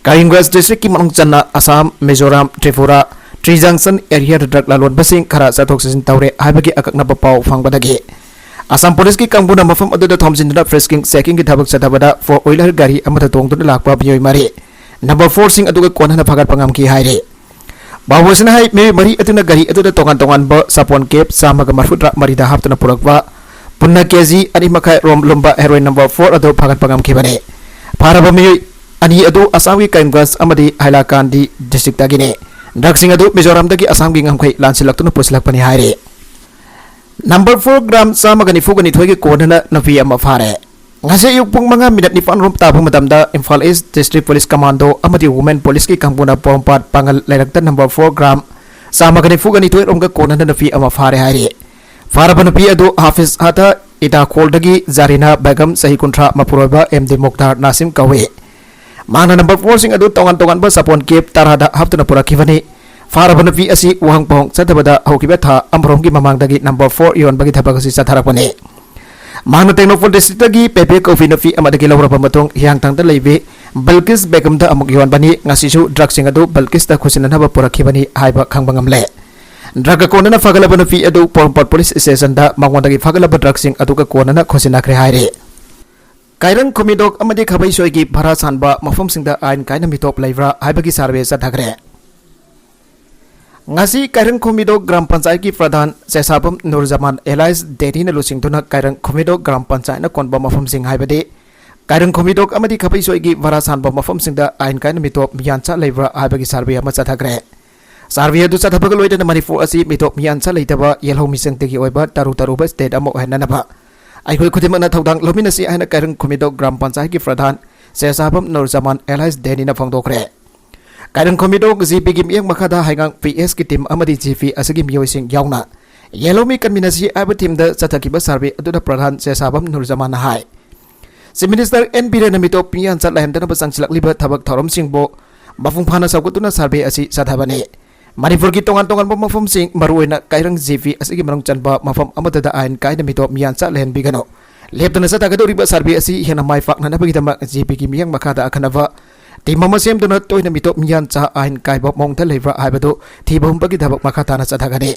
ꯀꯔꯤꯝꯒꯟꯖ ꯗꯤꯁꯇ꯭ꯔꯤꯛꯀꯤ ꯃꯅꯨꯡ ꯆꯟꯅ ꯑꯁꯥꯝ, ꯃꯤꯖꯣꯔꯥꯝ, ꯇ꯭ꯔꯤꯄꯨꯔꯥ, ꯇ꯭ꯔꯤꯖꯪꯁꯟ ꯑꯦꯔꯤꯌꯥꯗ ꯗ꯭ꯔꯒ ꯂꯂꯣꯟꯕꯁꯤꯡ ꯈꯔ ꯆꯠꯊꯣꯛ ꯆꯠꯁꯤꯟ ꯇꯧꯔꯦ ꯍꯥꯏꯕꯒꯤ ꯑꯀꯛꯅꯕ ꯄꯥꯎ ꯐꯪꯕꯗꯒꯤ ꯑꯁꯥꯝ ꯄꯨꯂꯤꯁꯀꯤ ꯀꯥꯡꯕꯨꯅ ꯃꯐꯝ ꯑꯗꯨꯗ ꯊꯣꯝꯖꯤꯟꯗꯨꯅ ꯐ꯭ꯔꯤꯁꯀꯤꯡ ꯆꯦꯀꯤꯡꯒꯤ ꯊꯕꯛ ꯆꯠꯊꯕꯗ ꯐꯣꯔ ꯋꯤꯂꯔ ꯒꯥꯔꯤ ꯑꯃꯗ ꯇꯣꯡꯗꯨꯅ ꯂꯥꯛꯄ ꯃꯤꯑꯣꯏ ꯃꯔꯤ ꯅꯝꯕꯔ ꯐꯣꯔꯁꯤꯡ ꯑꯗꯨꯒ ꯀꯣꯟꯅꯅ ꯐꯥꯒꯠꯄ ꯉꯝꯈꯤ ꯍꯥꯏꯔꯤ꯫ ꯄꯥꯎ ꯑꯁꯤꯅ ꯍꯥꯏ, ꯃꯤꯑꯣꯏ ꯃꯔꯤ ꯑꯗꯨꯅ ꯒꯥꯔꯤ ꯑꯗꯨꯗ ꯇꯣꯉꯥꯟ ꯇꯣꯉꯥꯟꯕ ꯁꯥꯄꯣꯟ ꯀꯦꯞ ꯆꯥꯝꯃꯒ ꯃꯔꯐꯨꯇꯔꯥ ꯃꯔꯤꯗ ꯍꯥꯞꯇꯨꯅ ꯄꯨꯔꯛꯄ ꯄꯨꯟꯅ ꯀꯦ ꯖꯤ ꯑꯅꯤ ꯃꯈꯥꯏ ꯔꯣꯝ ꯂꯨꯝꯕ ꯍꯦꯔꯣꯏꯟ ꯅꯝꯕꯔ ꯐꯣꯔ ꯑꯗꯨ ꯐꯥꯒꯠꯄ ꯉꯝꯈꯤꯕꯅꯤ꯫ ꯐꯥꯔꯕ ꯃꯤꯑꯣꯏ ꯑꯅꯤ ꯑꯗꯨ ꯑꯁꯥꯝꯒꯤ ꯀꯔꯤꯝꯒꯟꯖ ꯑꯃꯗꯤ ꯍꯥꯏꯂꯥꯀꯥꯟꯗꯤ ꯗꯤꯁꯇ꯭ꯔꯤꯛꯇꯒꯤꯅꯤ꯫ ꯗ꯭ꯔꯒꯁꯤꯡ ꯑꯗꯨ ꯃꯤꯖꯣꯔꯥꯝꯗꯒꯤ ꯑꯁꯥꯝꯒꯤ ꯉꯝꯈꯩ ꯂꯥꯟꯁꯤꯜꯂꯛꯇꯨꯅ ꯄꯨꯁꯤꯜꯂꯛꯄꯅꯤ ꯍꯥꯏꯔꯤ꯫ ꯅꯝꯕꯔ ꯐꯣꯔ ꯒ꯭ꯔꯥꯝ ꯆꯥꯝꯃꯒ ꯅꯤꯐꯨꯒ ꯅꯤꯊꯣꯏꯒꯤ ꯀꯣꯟꯅꯅ ꯅꯨꯄꯤ ꯑꯃ ꯐꯥꯔꯦ꯫ ꯉꯁꯤ ꯑꯌꯨꯛ ꯄꯨꯡ ꯃꯉꯥ ꯃꯤꯅꯠ ꯅꯤꯄꯥꯟ ꯔꯣꯝ ꯇꯥꯕ ꯃꯇꯝꯗ ꯏꯝꯐꯥꯜ ꯏꯁ ꯗꯤꯁꯇ꯭ꯔꯤꯛ ꯄꯨꯂꯤꯁ ꯀꯃꯥꯟꯗꯣ ꯑꯃꯗꯤ ꯋꯨꯃꯦꯟ ꯄꯨꯂꯤꯁꯀꯤ ꯀꯥꯡꯕꯨꯅ ꯄꯣꯔꯣꯝꯄꯥꯠ ꯄꯥꯡꯒꯜ ꯂꯩꯔꯛꯇ ꯅꯝꯕꯔ ꯐꯣꯔ ꯒ꯭ꯔꯥꯝ ꯆꯥꯝꯃꯒ ꯅꯤꯐꯨꯒ ꯅꯤꯊꯣꯏ ꯔꯣꯝꯒ ꯀꯣꯟꯅꯅ ꯅꯨꯄꯤ ꯑꯃ ꯐꯥꯔꯦ ꯍꯥꯏꯔꯤ꯫ ꯐꯥꯔꯕ ꯅꯨꯄꯤ ꯑꯗꯨ ꯍꯥꯐꯤꯖ ꯍꯥꯇꯥ ꯏꯇꯥꯈꯣꯜꯗꯒꯤ ꯖꯥꯔꯤꯅꯥ ꯕꯦꯒꯝ, ꯆꯍꯤ ꯀꯨꯟꯊ꯭ꯔꯥ, ꯃꯄꯨꯔꯣꯏꯕ ꯑꯦꯝ ꯗꯤ ꯃꯨꯛꯇꯥꯔ ꯅꯥꯁꯤꯝ ꯀꯧꯏ꯫ ꯃꯍꯥꯛꯅ ꯅꯝꯕꯔ ꯐꯣꯔꯁꯤꯡ ꯑꯗꯨ ꯇꯣꯉꯥꯟ ꯇꯣꯉꯥꯟꯕ ꯁꯥꯄꯣꯟ ꯀꯦꯞ ꯇꯔꯥꯗ ꯍꯥꯞꯇꯨꯅ ꯄꯨꯔꯛꯈꯤꯕꯅꯤ꯫ ꯐꯥꯔꯕ ꯅꯨꯄꯤ ꯑꯁꯤ ꯋꯥꯍꯪ ꯄꯥꯎꯍꯪ ꯆꯠꯊꯕꯗ ꯍꯧꯈꯤꯕ ꯊꯥ ꯑꯃꯔꯣꯝꯒꯤ ꯃꯃꯥꯡꯗꯒꯤ ꯅꯝꯕꯔ ꯐꯣꯔ ꯌꯣꯟꯕꯒꯤ ꯊꯕꯛ ꯑꯁꯤ ꯆꯠꯊꯔꯛꯄꯅꯤ꯫ ꯃꯍꯥꯛꯅ ꯇꯦꯡꯅꯧꯄꯜ ꯗꯤꯁꯇ꯭ꯔꯤꯛꯇꯒꯤ ꯄꯦꯄꯦ ꯀꯣꯐꯤ ꯅꯨꯄꯤ ꯑꯃꯗꯒꯤ ꯂꯧꯔꯕ ꯃꯇꯨꯡ ꯍꯤꯌꯥꯡꯊꯥꯡꯗ ꯂꯩꯕꯤ ꯕꯜꯀꯤꯁ ꯕꯦꯒꯝꯗ ꯑꯃꯨꯛ ꯌꯣꯟꯕꯅꯤ꯫ ꯉꯁꯤꯁꯨ ꯗ꯭ꯔꯒꯁꯤꯡ ꯑꯗꯨ ꯕꯜꯀꯤꯁꯇ ꯈꯨꯠꯁꯤꯟꯅꯅꯕ ꯄꯨꯔꯛꯈꯤꯕꯅꯤ ꯍꯥꯏꯕ ꯈꯪꯕ ꯉꯝꯂꯦ꯫ ꯗ꯭ꯔꯒ ꯀꯣꯟꯅꯅ ꯐꯒꯠꯂꯕ ꯅꯨꯄꯤ ꯑꯗꯨ ꯄꯣꯔꯣꯝꯄꯥꯠ ꯄꯨꯂꯤꯁ ꯁ꯭ꯇꯦꯁꯟꯗ ꯃꯉꯣꯟꯗꯒꯤ ꯐꯒꯠꯂꯕ ꯗ꯭ꯔꯒꯁꯤꯡ ꯑꯗꯨꯒ ꯀꯣꯟꯅꯅ ꯈꯨꯠꯁꯤꯟꯅꯈ꯭ꯔꯦ ꯍꯥꯏꯔꯤ꯫ ꯀꯥꯏꯔꯪ ꯈꯨꯃꯤꯗꯣꯛ ꯑꯃꯗꯤ ꯈꯥꯕꯩꯁꯣꯏꯒꯤ ꯚꯔꯥ ꯁꯥꯟꯕ ꯃꯐꯝꯁꯤꯡꯗ ꯑꯥꯏꯟ ꯀꯥꯏꯅ ꯃꯤꯇꯣꯞ ꯂꯩꯕ꯭ꯔꯥ ꯍꯥꯏꯕꯒꯤ ꯁꯔꯚꯦ ꯆꯠꯊꯈ꯭ꯔꯦ꯫ ꯉꯁꯤ ꯀꯥꯏꯔꯪ ꯈꯨꯃꯤꯗꯣꯛ ꯒ꯭ꯔꯥꯝ ꯄꯟꯆꯥꯌꯠꯀꯤ ꯄ꯭ꯔꯙꯥꯟ ꯆꯦꯁꯥꯕꯝ ꯅꯨꯔꯖꯃꯥꯟ ꯑꯦꯂꯥꯏꯁ ꯗꯦꯅꯤꯅ ꯂꯨꯆꯤꯡꯗꯨꯅ ꯀꯥꯏꯔꯪ ꯈꯨꯃꯤꯗꯣꯛ ꯒ꯭ꯔꯥꯝ ꯄꯟꯆꯥꯌꯠꯅ ꯀꯣꯟꯕ ꯃꯐꯝꯁꯤꯡ ꯍꯥꯏꯕꯗꯤ ꯀꯥꯏꯔꯪ ꯈꯨꯃꯤꯗꯣꯛ ꯑꯃꯗꯤ ꯈꯥꯕꯩꯁꯣꯏꯒꯤ ꯚꯔꯥ ꯁꯥꯟꯕ ꯃꯐꯝꯁꯤꯡꯗ ꯑꯥꯏꯟ ꯀꯥꯏꯅ ꯃꯤꯇꯣꯞ ꯃꯤꯌꯥꯟꯆꯥ ꯂꯩꯕ꯭ꯔꯥ ꯍꯥꯏꯕꯒꯤ ꯁꯔꯚꯦ ꯑꯃ ꯆꯠꯊꯈ꯭ꯔꯦ꯫ ꯁꯔꯚꯦ ꯑꯗꯨ ꯆꯠꯊꯕꯒ ꯂꯣꯏꯅꯅ ꯃꯅꯤꯄꯨꯔ ꯑꯁꯤ ꯃꯤꯇꯣꯞ ꯃꯤꯌꯥꯟꯆꯥ ꯂꯩꯇꯕ ꯌꯦꯜꯍꯧ ꯃꯤꯁꯤꯡꯇꯒꯤ ꯑꯣꯏꯕ ꯇꯔꯨ ꯇꯔꯨꯕ ꯁ꯭ꯇꯦꯠ ꯑꯃ ꯑꯣꯏꯍꯟꯅꯅꯕ ꯑꯩꯈꯣꯏ ꯈꯨꯗꯤꯡꯃꯛꯅ ꯊꯧꯗꯥꯡ ꯂꯧꯃꯤꯟꯅꯁꯤ ꯍꯥꯏꯅ ꯀꯥꯏꯔꯪ ꯈꯨꯃꯤꯗꯣꯛ ꯒ꯭ꯔꯥꯝ ꯄꯟꯆꯥꯌꯠꯀꯤ ꯄ꯭ꯔꯙꯥꯟ ꯆꯦꯁꯥꯕꯝ ꯅꯨꯔꯖꯃꯥꯟ ꯑꯦꯂꯥꯏꯁ ꯗꯦꯅꯤꯅ ꯐꯣꯡꯗꯣꯛꯈ꯭ꯔꯦ꯫ ꯀꯥꯏꯔꯪ ꯈꯨꯃꯤꯗꯣꯛ ꯖꯤ ꯄꯤꯒꯤ ꯃꯤꯠꯌꯦꯡ ꯃꯈꯥꯗ ꯍꯩꯉꯥꯡ ꯄꯤ ꯑꯦꯁꯀꯤ ꯇꯤꯝ ꯑꯃꯗꯤ ꯖꯤ ꯄꯤ ꯑꯁꯤꯒꯤ ꯃꯤꯑꯣꯏꯁꯤꯡ ꯌꯥꯎꯅ ꯌꯦꯜꯍꯧꯃꯤ ꯀꯟꯃꯤꯟꯅꯁꯤ ꯍꯥꯏꯕ ꯊꯤꯝꯗ ꯆꯠꯊꯈꯤꯕ ꯁꯔꯚꯦ ꯑꯗꯨꯗ ꯄ꯭ꯔꯙꯥꯟ ꯆꯦꯁꯥꯕꯝ ꯅꯨꯔꯖꯃꯥꯟꯅ ꯍꯥꯏ, ꯆꯤꯐ ꯃꯤꯅꯤꯁꯇꯔ ꯑꯦꯟ ꯕꯤꯔꯦꯟꯅ ꯃꯤꯇꯣꯞ ꯃꯤꯌꯥꯟꯆꯥ ꯂꯩꯍꯟꯗꯅꯕ ꯆꯪꯁꯤꯜꯂꯛꯂꯤꯕ ꯊꯕꯛ ꯊꯧꯔꯝꯁꯤꯡꯕꯨ ꯃꯄꯨꯡ ꯐꯥꯅ ꯁꯧꯒꯠꯇꯨꯅ ꯁꯔꯚꯦ ꯑꯁꯤ ꯆꯠꯊꯕꯅꯤ꯫ ꯃꯅꯤꯄꯨꯔꯒꯤ ꯇꯣꯉꯥꯟ ꯇꯣꯉꯥꯟꯕ ꯃꯐꯝꯁꯤꯡ, ꯃꯔꯨꯑꯣꯏꯅ ꯀꯥꯏꯔꯪ ꯖꯤ ꯄꯤ ꯑꯁꯤꯒꯤ ꯃꯅꯨꯡ ꯆꯟꯕ ꯃꯐꯝ ꯑꯃꯠꯇꯗ ꯑꯥꯏꯟ ꯀꯥꯏꯅ ꯃꯤꯇꯣꯞ ꯃꯤꯌꯥꯟꯆꯥ ꯂꯩꯍꯟꯕꯤꯒꯅꯨ꯫ ꯂꯦꯞꯇꯅ ꯆꯠꯊꯒꯗꯧꯔꯤꯕ ꯁꯔꯚꯦ ꯑꯁꯤ ꯍꯦꯟꯅ ꯃꯥꯏ ꯄꯥꯛꯅꯅꯕꯒꯤꯗꯃꯛ ꯖꯤ ꯄꯤꯒꯤ ꯃꯤꯠꯌꯦꯡ ꯃꯈꯥꯗ ꯑꯈꯟꯅꯕ ꯇꯤꯝ ꯑꯃ ꯁꯦꯝꯗꯨꯅ ꯇꯣꯏꯅ ꯃꯤꯇꯣꯞ ꯃꯤꯌꯥꯟꯆꯥ ꯑꯥꯏꯟ ꯀꯥꯏꯕ ꯃꯑꯣꯡꯗ ꯂꯩꯕ꯭ꯔꯥ ꯍꯥꯏꯕꯗꯨ ꯊꯤꯕ ꯍꯨꯝꯕꯒꯤ ꯊꯕꯛ ꯃꯈꯥ ꯇꯥꯅ ꯆꯠꯊꯒꯅꯤ꯫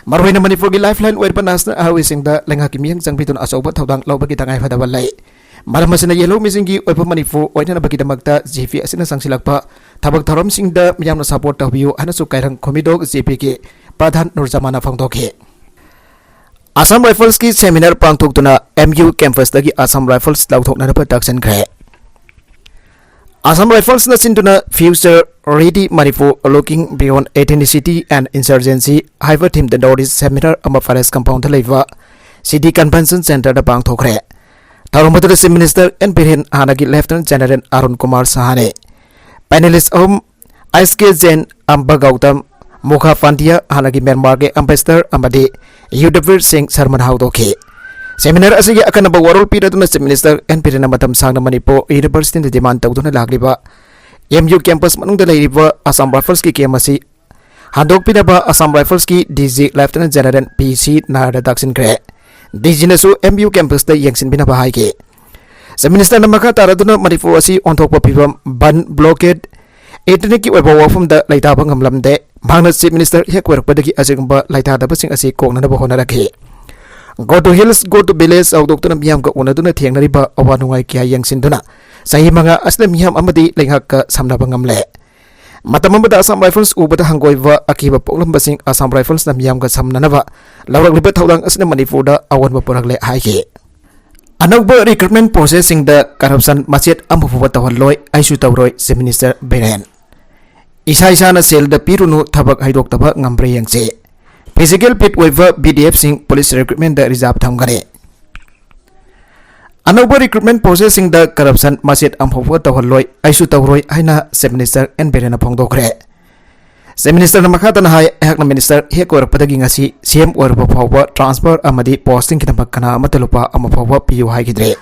ꯃꯔꯨꯑꯣꯏꯅ ꯃꯅꯤꯄꯨꯔꯒꯤ ꯂꯥꯏꯐ ꯂꯥꯏꯟ ꯑꯣꯏꯔꯤꯕ ꯅꯦꯁꯅꯦꯜ ꯍꯥꯏꯋꯦꯁꯤꯡꯗ ꯂꯩꯉꯥꯛꯀꯤ ꯃꯤꯠꯌꯦꯡ ꯆꯪꯕꯤꯗꯨꯅ ꯑꯆꯧꯕ ꯊꯧꯗꯥꯡ ꯂꯧꯕꯒꯤ ꯇꯉꯥꯏꯐꯗꯕ ꯂꯩ꯫ ꯃꯔꯝ ꯑꯁꯤꯅ ꯌꯦꯜꯍꯧꯃꯤꯁꯤꯡꯒꯤ ꯑꯣꯏꯕ ꯃꯅꯤꯄꯨꯔ ꯑꯣꯏꯅꯅꯕꯒꯤꯗꯃꯛꯇ ꯖꯤ ꯄꯤ ꯑꯁꯤꯅ ꯆꯪꯁꯤꯜꯂꯛꯄ ꯊꯕꯛ ꯊꯧꯔꯝꯁꯤꯡꯗ ꯃꯤꯌꯥꯝꯅ ꯁꯄꯣꯔꯠ ꯇꯧꯕꯤꯌꯨ ꯍꯥꯏꯅꯁꯨ ꯀꯥꯏꯔꯪ ꯈꯨꯃꯤꯗꯣꯛ ꯖꯤ ꯄꯤꯒꯤ ꯄ꯭ꯔꯙꯥꯟ ꯅꯨꯔꯖꯃꯥꯟꯅ ꯐꯣꯡꯗꯣꯛꯈꯤ꯫ ꯑꯁꯥꯝ ꯔꯥꯏꯐꯜꯁꯀꯤ ꯁꯦꯃꯤꯅꯥꯔ ꯄꯥꯡꯊꯣꯛꯇꯨꯅ ꯑꯦꯝ ꯌꯨ ꯀꯦꯝꯄꯁꯇꯒꯤ ꯑꯁꯥꯝ ꯔꯥꯏꯐꯜꯁ ꯂꯧꯊꯣꯛꯅꯅꯕ ꯇꯛꯁꯤꯟꯈ꯭ꯔꯦ꯫ ꯑꯁꯥꯝ ꯔꯥꯏꯐꯜꯁꯅ ꯁꯤꯟꯗꯨꯅ Future Ready Manipur, Looking Beyond Ethnicity and Insurgency ꯍꯥꯏꯕ ꯊꯤꯝꯗ ꯅꯣꯔꯠ ꯏꯁ ꯁꯦꯃꯤꯅꯥꯔ ꯑꯃ ꯐꯣꯔꯦꯁ ꯀꯝꯄꯥꯎꯟꯗ ꯂꯩꯕ ꯁꯤꯇꯤ ꯀꯟꯚꯦꯟꯁꯟ ꯁꯦꯟꯇꯔꯗ ꯄꯥꯡꯊꯣꯛꯈ꯭ꯔꯦ꯫ ꯊꯧꯔꯝ ꯑꯗꯨꯗ Chief Minister N Biren, ꯍꯥꯟꯅꯒꯤ Lieutenant General Arun Kumar Sahani, panelist ꯑꯍꯨꯝ, S K Jain, Amba Gautam, Mukha Pandya, ꯍꯥꯟꯅꯒꯤ ꯃ꯭ꯌꯥꯟꯃꯥꯔꯒꯤ ambassador ꯑꯃꯗꯤ ꯌꯨꯗꯕꯤꯔ ꯁꯤꯡ ꯁꯔꯃꯅ ꯍꯧꯗꯣꯛꯈꯤ꯫ Seminar ꯑꯁꯤꯒꯤ ꯑꯀꯟꯅꯕ ꯋꯥꯔꯣꯜ ꯄꯤꯔꯗꯨꯅ Chief Minister N Biren ꯃꯇꯝ ꯁꯥꯡꯅ ꯃꯅꯤꯄꯨꯔ University ꯗ demand ꯇꯧꯗꯨꯅ ꯂꯥꯛꯂꯤꯕ M U campus ꯃꯅꯨꯡꯗ ꯂꯩꯔꯤꯕ Assam Rifles ꯀꯤ camp ꯑꯁꯤ ꯍꯟꯗꯣꯛꯄꯤꯅꯕ Assam Rifles ꯀꯤ D G Lieutenant General P C ꯅꯥꯌꯔꯗ ꯇꯥꯛꯁꯤꯟꯈ꯭ꯔꯦ꯫ D G ꯅꯁꯨ M U campus ꯇ ꯌꯦꯡꯁꯤꯟꯕꯤꯅꯕ ꯍꯥꯏꯈꯤ꯫ Chief Minister ꯅ ꯃꯈꯥ ꯇꯥꯔꯗꯨꯅ ꯃꯅꯤꯄꯨꯔ ꯑꯁꯤ ꯑꯣꯟꯊꯣꯛꯄ ꯐꯤꯕꯝ, ꯕꯟ, blockade, ethnic ꯀꯤ ꯑꯣꯏꯕ ꯋꯥꯐꯝꯗ ꯂꯩꯇꯥꯕ ꯉꯝꯂꯝꯗꯦ꯫ ꯃꯍꯥꯛꯅ Chief Minister ꯍꯦꯛ ꯑꯣꯏꯔꯛꯄꯗꯒꯤ ꯑꯁꯤꯒꯨꯝꯕ ꯂꯩꯇꯥꯗꯕꯁꯤꯡ ꯑꯁꯤ ꯀꯣꯛꯅꯅꯕ ꯍꯣꯠꯅꯔꯛꯈꯤ꯫ Go to Hills, Go to Village ꯍꯧꯗꯣꯛꯇꯨꯅ ꯃꯤꯌꯥꯝꯒ ꯎꯅꯗꯨꯅ ꯊꯦꯡꯅꯔꯤꯕ ꯑꯋꯥ ꯅꯨꯡꯉꯥꯏ ꯀꯌꯥ ꯌꯦꯡꯁꯤꯟꯗꯨꯅ ꯆꯍꯤ ꯃꯉꯥ ꯑꯁꯤꯗ ꯃꯤꯌꯥꯝ ꯑꯃꯗꯤ ꯂꯩꯉꯥꯛꯀ ꯁꯝꯅꯕ ꯉꯝꯂꯦ꯫ ꯃꯇꯝ ꯑꯃꯗ Assam Rifles ꯎꯕꯗ ꯍꯪꯒꯣꯏꯕ, ꯑꯀꯤꯕ ꯄꯣꯛꯂꯝꯕꯁꯤꯡ Assam Rifles ꯅ ꯃꯤꯌꯥꯝꯒ ꯁꯝꯅꯅꯕ ꯂꯧꯔꯛꯂꯤꯕ ꯊꯧꯗꯥꯡ ꯑꯁꯤꯅ ꯃꯅꯤꯄꯨꯔꯗ ꯑꯑꯣꯟꯕ ꯄꯨꯔꯛꯂꯦ ꯍꯥꯏꯈꯤ꯫ ꯑꯅꯧꯕ recruitment process ꯁꯤꯡꯗ corruption ꯃꯆꯦꯠ ꯑꯃ ꯐꯥꯎꯕ ꯇꯧꯍꯜꯂꯣꯏ, ꯑꯩꯁꯨ ꯇꯧꯔꯣꯏ, Chief Minister ꯕꯤꯔꯦꯟ꯫ ꯏꯁꯥ ꯏꯁꯥꯅ ꯁꯦꯜꯗ ꯄꯤꯔꯨꯅꯨ, ꯊꯕꯛ ꯍꯩꯗꯣꯛꯇꯕ ꯉꯝꯕ꯭ꯔꯥ ꯌꯦꯡꯁꯤ꯫ Physical fit ꯑꯣꯏꯕ B D F ꯁꯤꯡ police recruitment ꯗ reserve ꯊꯝꯒꯅꯤ꯫ ꯑꯅꯧꯕ recruitment process ꯁꯤꯡꯗ corruption ꯃꯆꯦꯠ ꯑꯃꯐꯥꯎꯕ ꯇꯧꯍꯜꯂꯣꯏ, ꯑꯩꯁꯨ ꯇꯧꯔꯣꯏ ꯍꯥꯏꯅ Chief Minister N ꯕꯤꯔꯦꯟꯅ ꯐꯣꯡꯗꯣꯛꯈ꯭ꯔꯦ꯫ Chief Minister ꯅ ꯃꯈꯥ ꯇꯥꯅ ꯍꯥꯏ, ꯑꯩꯍꯥꯛꯅ Minister ꯍꯦꯛ ꯑꯣꯏꯔꯛꯄꯗꯒꯤ ꯉꯁꯤ C M ꯑꯣꯏꯔꯕ ꯐꯥꯎꯕ transfer ꯑꯃꯗꯤ posting ꯒꯤꯗꯃꯛ ꯀꯅꯥ ꯑꯃꯠꯇ ꯂꯨꯄꯥ ꯑꯃ ꯐꯥꯎꯕ ꯄꯤꯌꯨ ꯍꯥꯏꯈꯤꯗ꯭ꯔꯦ꯫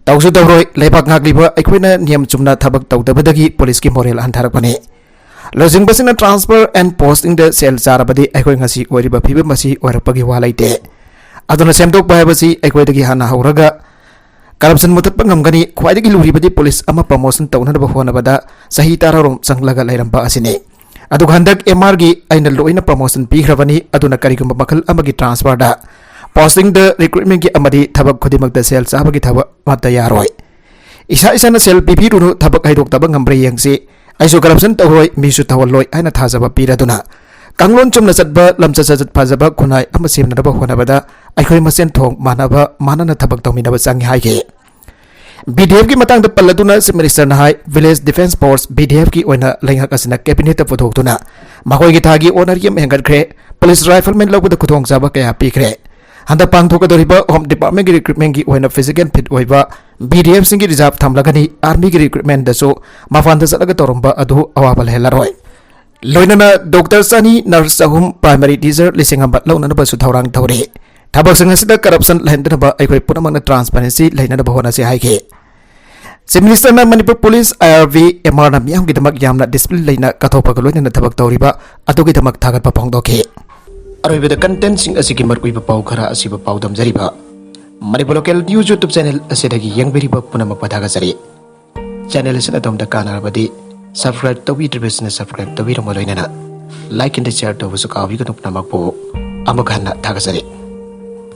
ꯇꯧꯁꯨ ꯇꯧꯔꯣꯏ, ꯂꯩꯕꯥꯛ ꯉꯥꯛꯂꯤꯕ ꯑꯩꯈꯣꯏꯅ ꯅꯤꯌꯝ ꯆꯨꯝꯅ ꯊꯕꯛ ꯇꯧꯗꯕꯗꯒꯤ police ꯀꯤ morale ꯍꯟꯊꯔꯛꯄꯅꯤ꯫ ꯂꯨꯆꯤꯡꯕꯁꯤꯡꯅ transfer and posting ꯗ ꯁꯦꯜ ꯆꯥꯔꯕꯗꯤ ꯑꯩꯈꯣꯏ ꯉꯁꯤ ꯑꯣꯏꯔꯤꯕ ꯐꯤꯕꯝ ꯑꯁꯤ ꯑꯣꯏꯔꯛꯄꯒꯤ ꯋꯥ ꯂꯩꯇꯦ꯫ ꯑꯗꯨꯅ ꯁꯦꯝꯗꯣꯛꯄ ꯍꯥꯏꯕꯁꯤ ꯑꯩꯈꯣꯏꯗꯒꯤ ꯍꯥꯟꯅ ꯍꯧꯔꯒ corruption ꯃꯨꯊꯠꯄ ꯉꯝꯒꯅꯤ꯫ ꯈ꯭ꯋꯥꯏꯗꯒꯤ ꯂꯨꯔꯤꯕꯗꯤ police ꯑꯃ promotion ꯇꯧꯅꯅꯕ ꯍꯣꯠꯅꯕꯗ ꯆꯍꯤ ꯇꯔꯥꯔꯣꯝ ꯆꯪꯂꯒ ꯂꯩꯔꯝꯕ ꯑꯁꯤꯅꯤ꯫ ꯑꯗꯨꯒ ꯍꯟꯗꯛ M R ꯒꯤ ꯑꯩꯅ ꯂꯣꯏꯅ promotion ꯄꯤꯈ꯭ꯔꯕꯅꯤ꯫ ꯑꯗꯨꯅ ꯀꯔꯤꯒꯨꯝꯕ ꯃꯈꯜ ꯑꯃꯒꯤ transfer ꯗ, posting ꯗ, recruitment ꯒꯤ ꯑꯃꯗꯤ ꯊꯕꯛ ꯈꯨꯗꯤꯡꯃꯛꯇ ꯁꯦꯜ ꯆꯥꯕꯒꯤ ꯊꯕꯛ ꯑꯃꯠꯇ ꯌꯥꯔꯣꯏ꯫ ꯏꯁꯥ ꯏꯁꯥꯅ ꯁꯦꯜ ꯄꯤꯕꯤꯔꯨꯅꯨ, ꯊꯕꯛ ꯍꯩꯗꯣꯛꯇꯕ ꯉꯝꯕ꯭ꯔꯥ ꯌꯦꯡꯁꯤ꯫ ꯑꯩꯁꯨ corruption ꯇꯧꯔꯣꯏ, ꯃꯤꯁꯨ ꯇꯧꯍꯜꯂꯣꯏ ꯍꯥꯏꯅ ꯊꯥꯖꯕ ꯄꯤꯔꯗꯨꯅ ꯀꯥꯡꯂꯣꯟ ꯆꯨꯝꯅ ꯆꯠꯄ, ꯂꯝꯆꯠ ꯁꯥꯖꯠ ꯐꯖꯕ ꯈꯨꯟꯅꯥꯏ ꯑꯃ ꯁꯦꯝꯅꯅꯕ ꯍꯣꯠꯅꯕꯗ ꯑꯩꯈꯣꯏ ꯃꯁꯦꯟ ꯊꯣꯡ ꯃꯥꯟꯅꯕ, ꯃꯥꯟꯅꯅ ꯊꯕꯛ ꯇꯧꯃꯤꯟꯅꯕ ꯆꯪꯏ ꯍꯥꯏꯈꯤ꯫ B D F ꯀꯤ ꯃꯇꯥꯡꯗ ꯄꯜꯂꯗꯨꯅ Chief Minister ꯅ ꯍꯥꯏ, Village Defence Force, V D F ꯀꯤ ꯑꯣꯏꯅ ꯂꯩꯉꯥꯛ ꯑꯁꯤꯅ cabinet ꯇ ꯄꯨꯊꯣꯛꯇꯨꯅ ꯃꯈꯣꯏꯒꯤ ꯊꯥꯒꯤ honorarium ꯍꯦꯟꯒꯠꯈ꯭ꯔꯦ, police rifleman ꯂꯧꯕꯗ ꯈꯨꯗꯣꯡꯆꯥꯕ ꯀꯌꯥ ꯄꯤꯈ꯭ꯔꯦ꯫ ꯍꯟꯗꯛ ꯄꯥꯡꯊꯣꯛꯀꯗꯧꯔꯤꯕ Home Department ꯀꯤ recruitment ꯀꯤ ꯑꯣꯏꯅ physical fit ꯑꯣꯏꯕ B D F ꯁꯤꯡꯒꯤ reserve ꯊꯝꯂꯒꯅꯤ꯫ Army ꯒꯤ recruitment ꯗꯁꯨ ꯃꯄꯥꯟꯗ ꯆꯠꯂꯒ ꯇꯧꯔꯝꯕ ꯑꯗꯨ ꯑꯋꯥꯕ ꯂꯩꯍꯜꯂꯔꯣꯏ꯫ ꯂꯣꯏꯅꯅ doctor ꯆꯅꯤ, nurse ꯆꯍꯨꯝ, primary teacher ꯂꯤꯁꯤꯡ ꯑꯃ ꯂꯧꯅꯅꯕꯁꯨ ꯊꯧꯔꯥꯡ ꯇꯧꯔꯤ꯫ ꯊꯕꯛꯁꯤꯡ ꯑꯁꯤꯗ corruption ꯂꯩꯍꯟꯗꯅꯕ ꯑꯩꯈꯣꯏ ꯄꯨꯝꯅꯃꯛꯅ transparency ꯂꯩꯅꯅꯕ ꯍꯣꯠꯅꯁꯤ ꯍꯥꯏꯈꯤ꯫ Chief Minister ꯅ Manipur police, I R B, M R ꯅ ꯃꯤꯌꯥꯝꯒꯤꯗꯃꯛ ꯌꯥꯝꯅ discipline ꯂꯩꯅ ꯀꯠꯊꯣꯛꯄꯒ ꯂꯣꯏꯅꯅ ꯊꯕꯛ ꯇꯧꯔꯤꯕ ꯑꯗꯨꯒꯤꯗꯃꯛ ꯊꯥꯒꯠꯄ ꯐꯣꯡꯗꯣꯛꯈꯤ꯫ ꯑꯔꯣꯏꯕꯗ content ꯁꯤꯡ ꯑꯁꯤꯒꯤ ꯃꯔꯨꯑꯣꯏꯕ ꯄꯥꯎ ꯈꯔ ꯑꯁꯤꯕꯨ ꯄꯥꯎꯗꯝꯖꯔꯤꯕ Manipur Local News YouTube channel ꯑꯁꯤꯗꯒꯤ ꯌꯦꯡꯕꯤꯔꯤꯕ ꯄꯨꯝꯅꯃꯛꯄꯨ ꯊꯥꯒꯠꯆꯔꯤ꯫ Channel ꯑꯁꯤꯅ ꯑꯗꯣꯝꯗ ꯀꯥꯟꯅꯔꯕꯗꯤ subscribe ꯇꯧꯕꯤꯗ꯭ꯔꯤꯕꯁꯤꯡꯅ subscribe ꯇꯧꯕꯤꯔꯝꯕ ꯂꯣꯏꯅꯅ like and share ꯇꯧꯕꯁꯨ ꯀꯥꯎꯕꯤꯒꯅꯨ꯫ ꯄꯨꯝꯅꯃꯛꯄꯨ ꯑꯃꯨꯛ ꯍꯟꯅ ꯊꯥꯒꯠꯆꯔꯤ꯫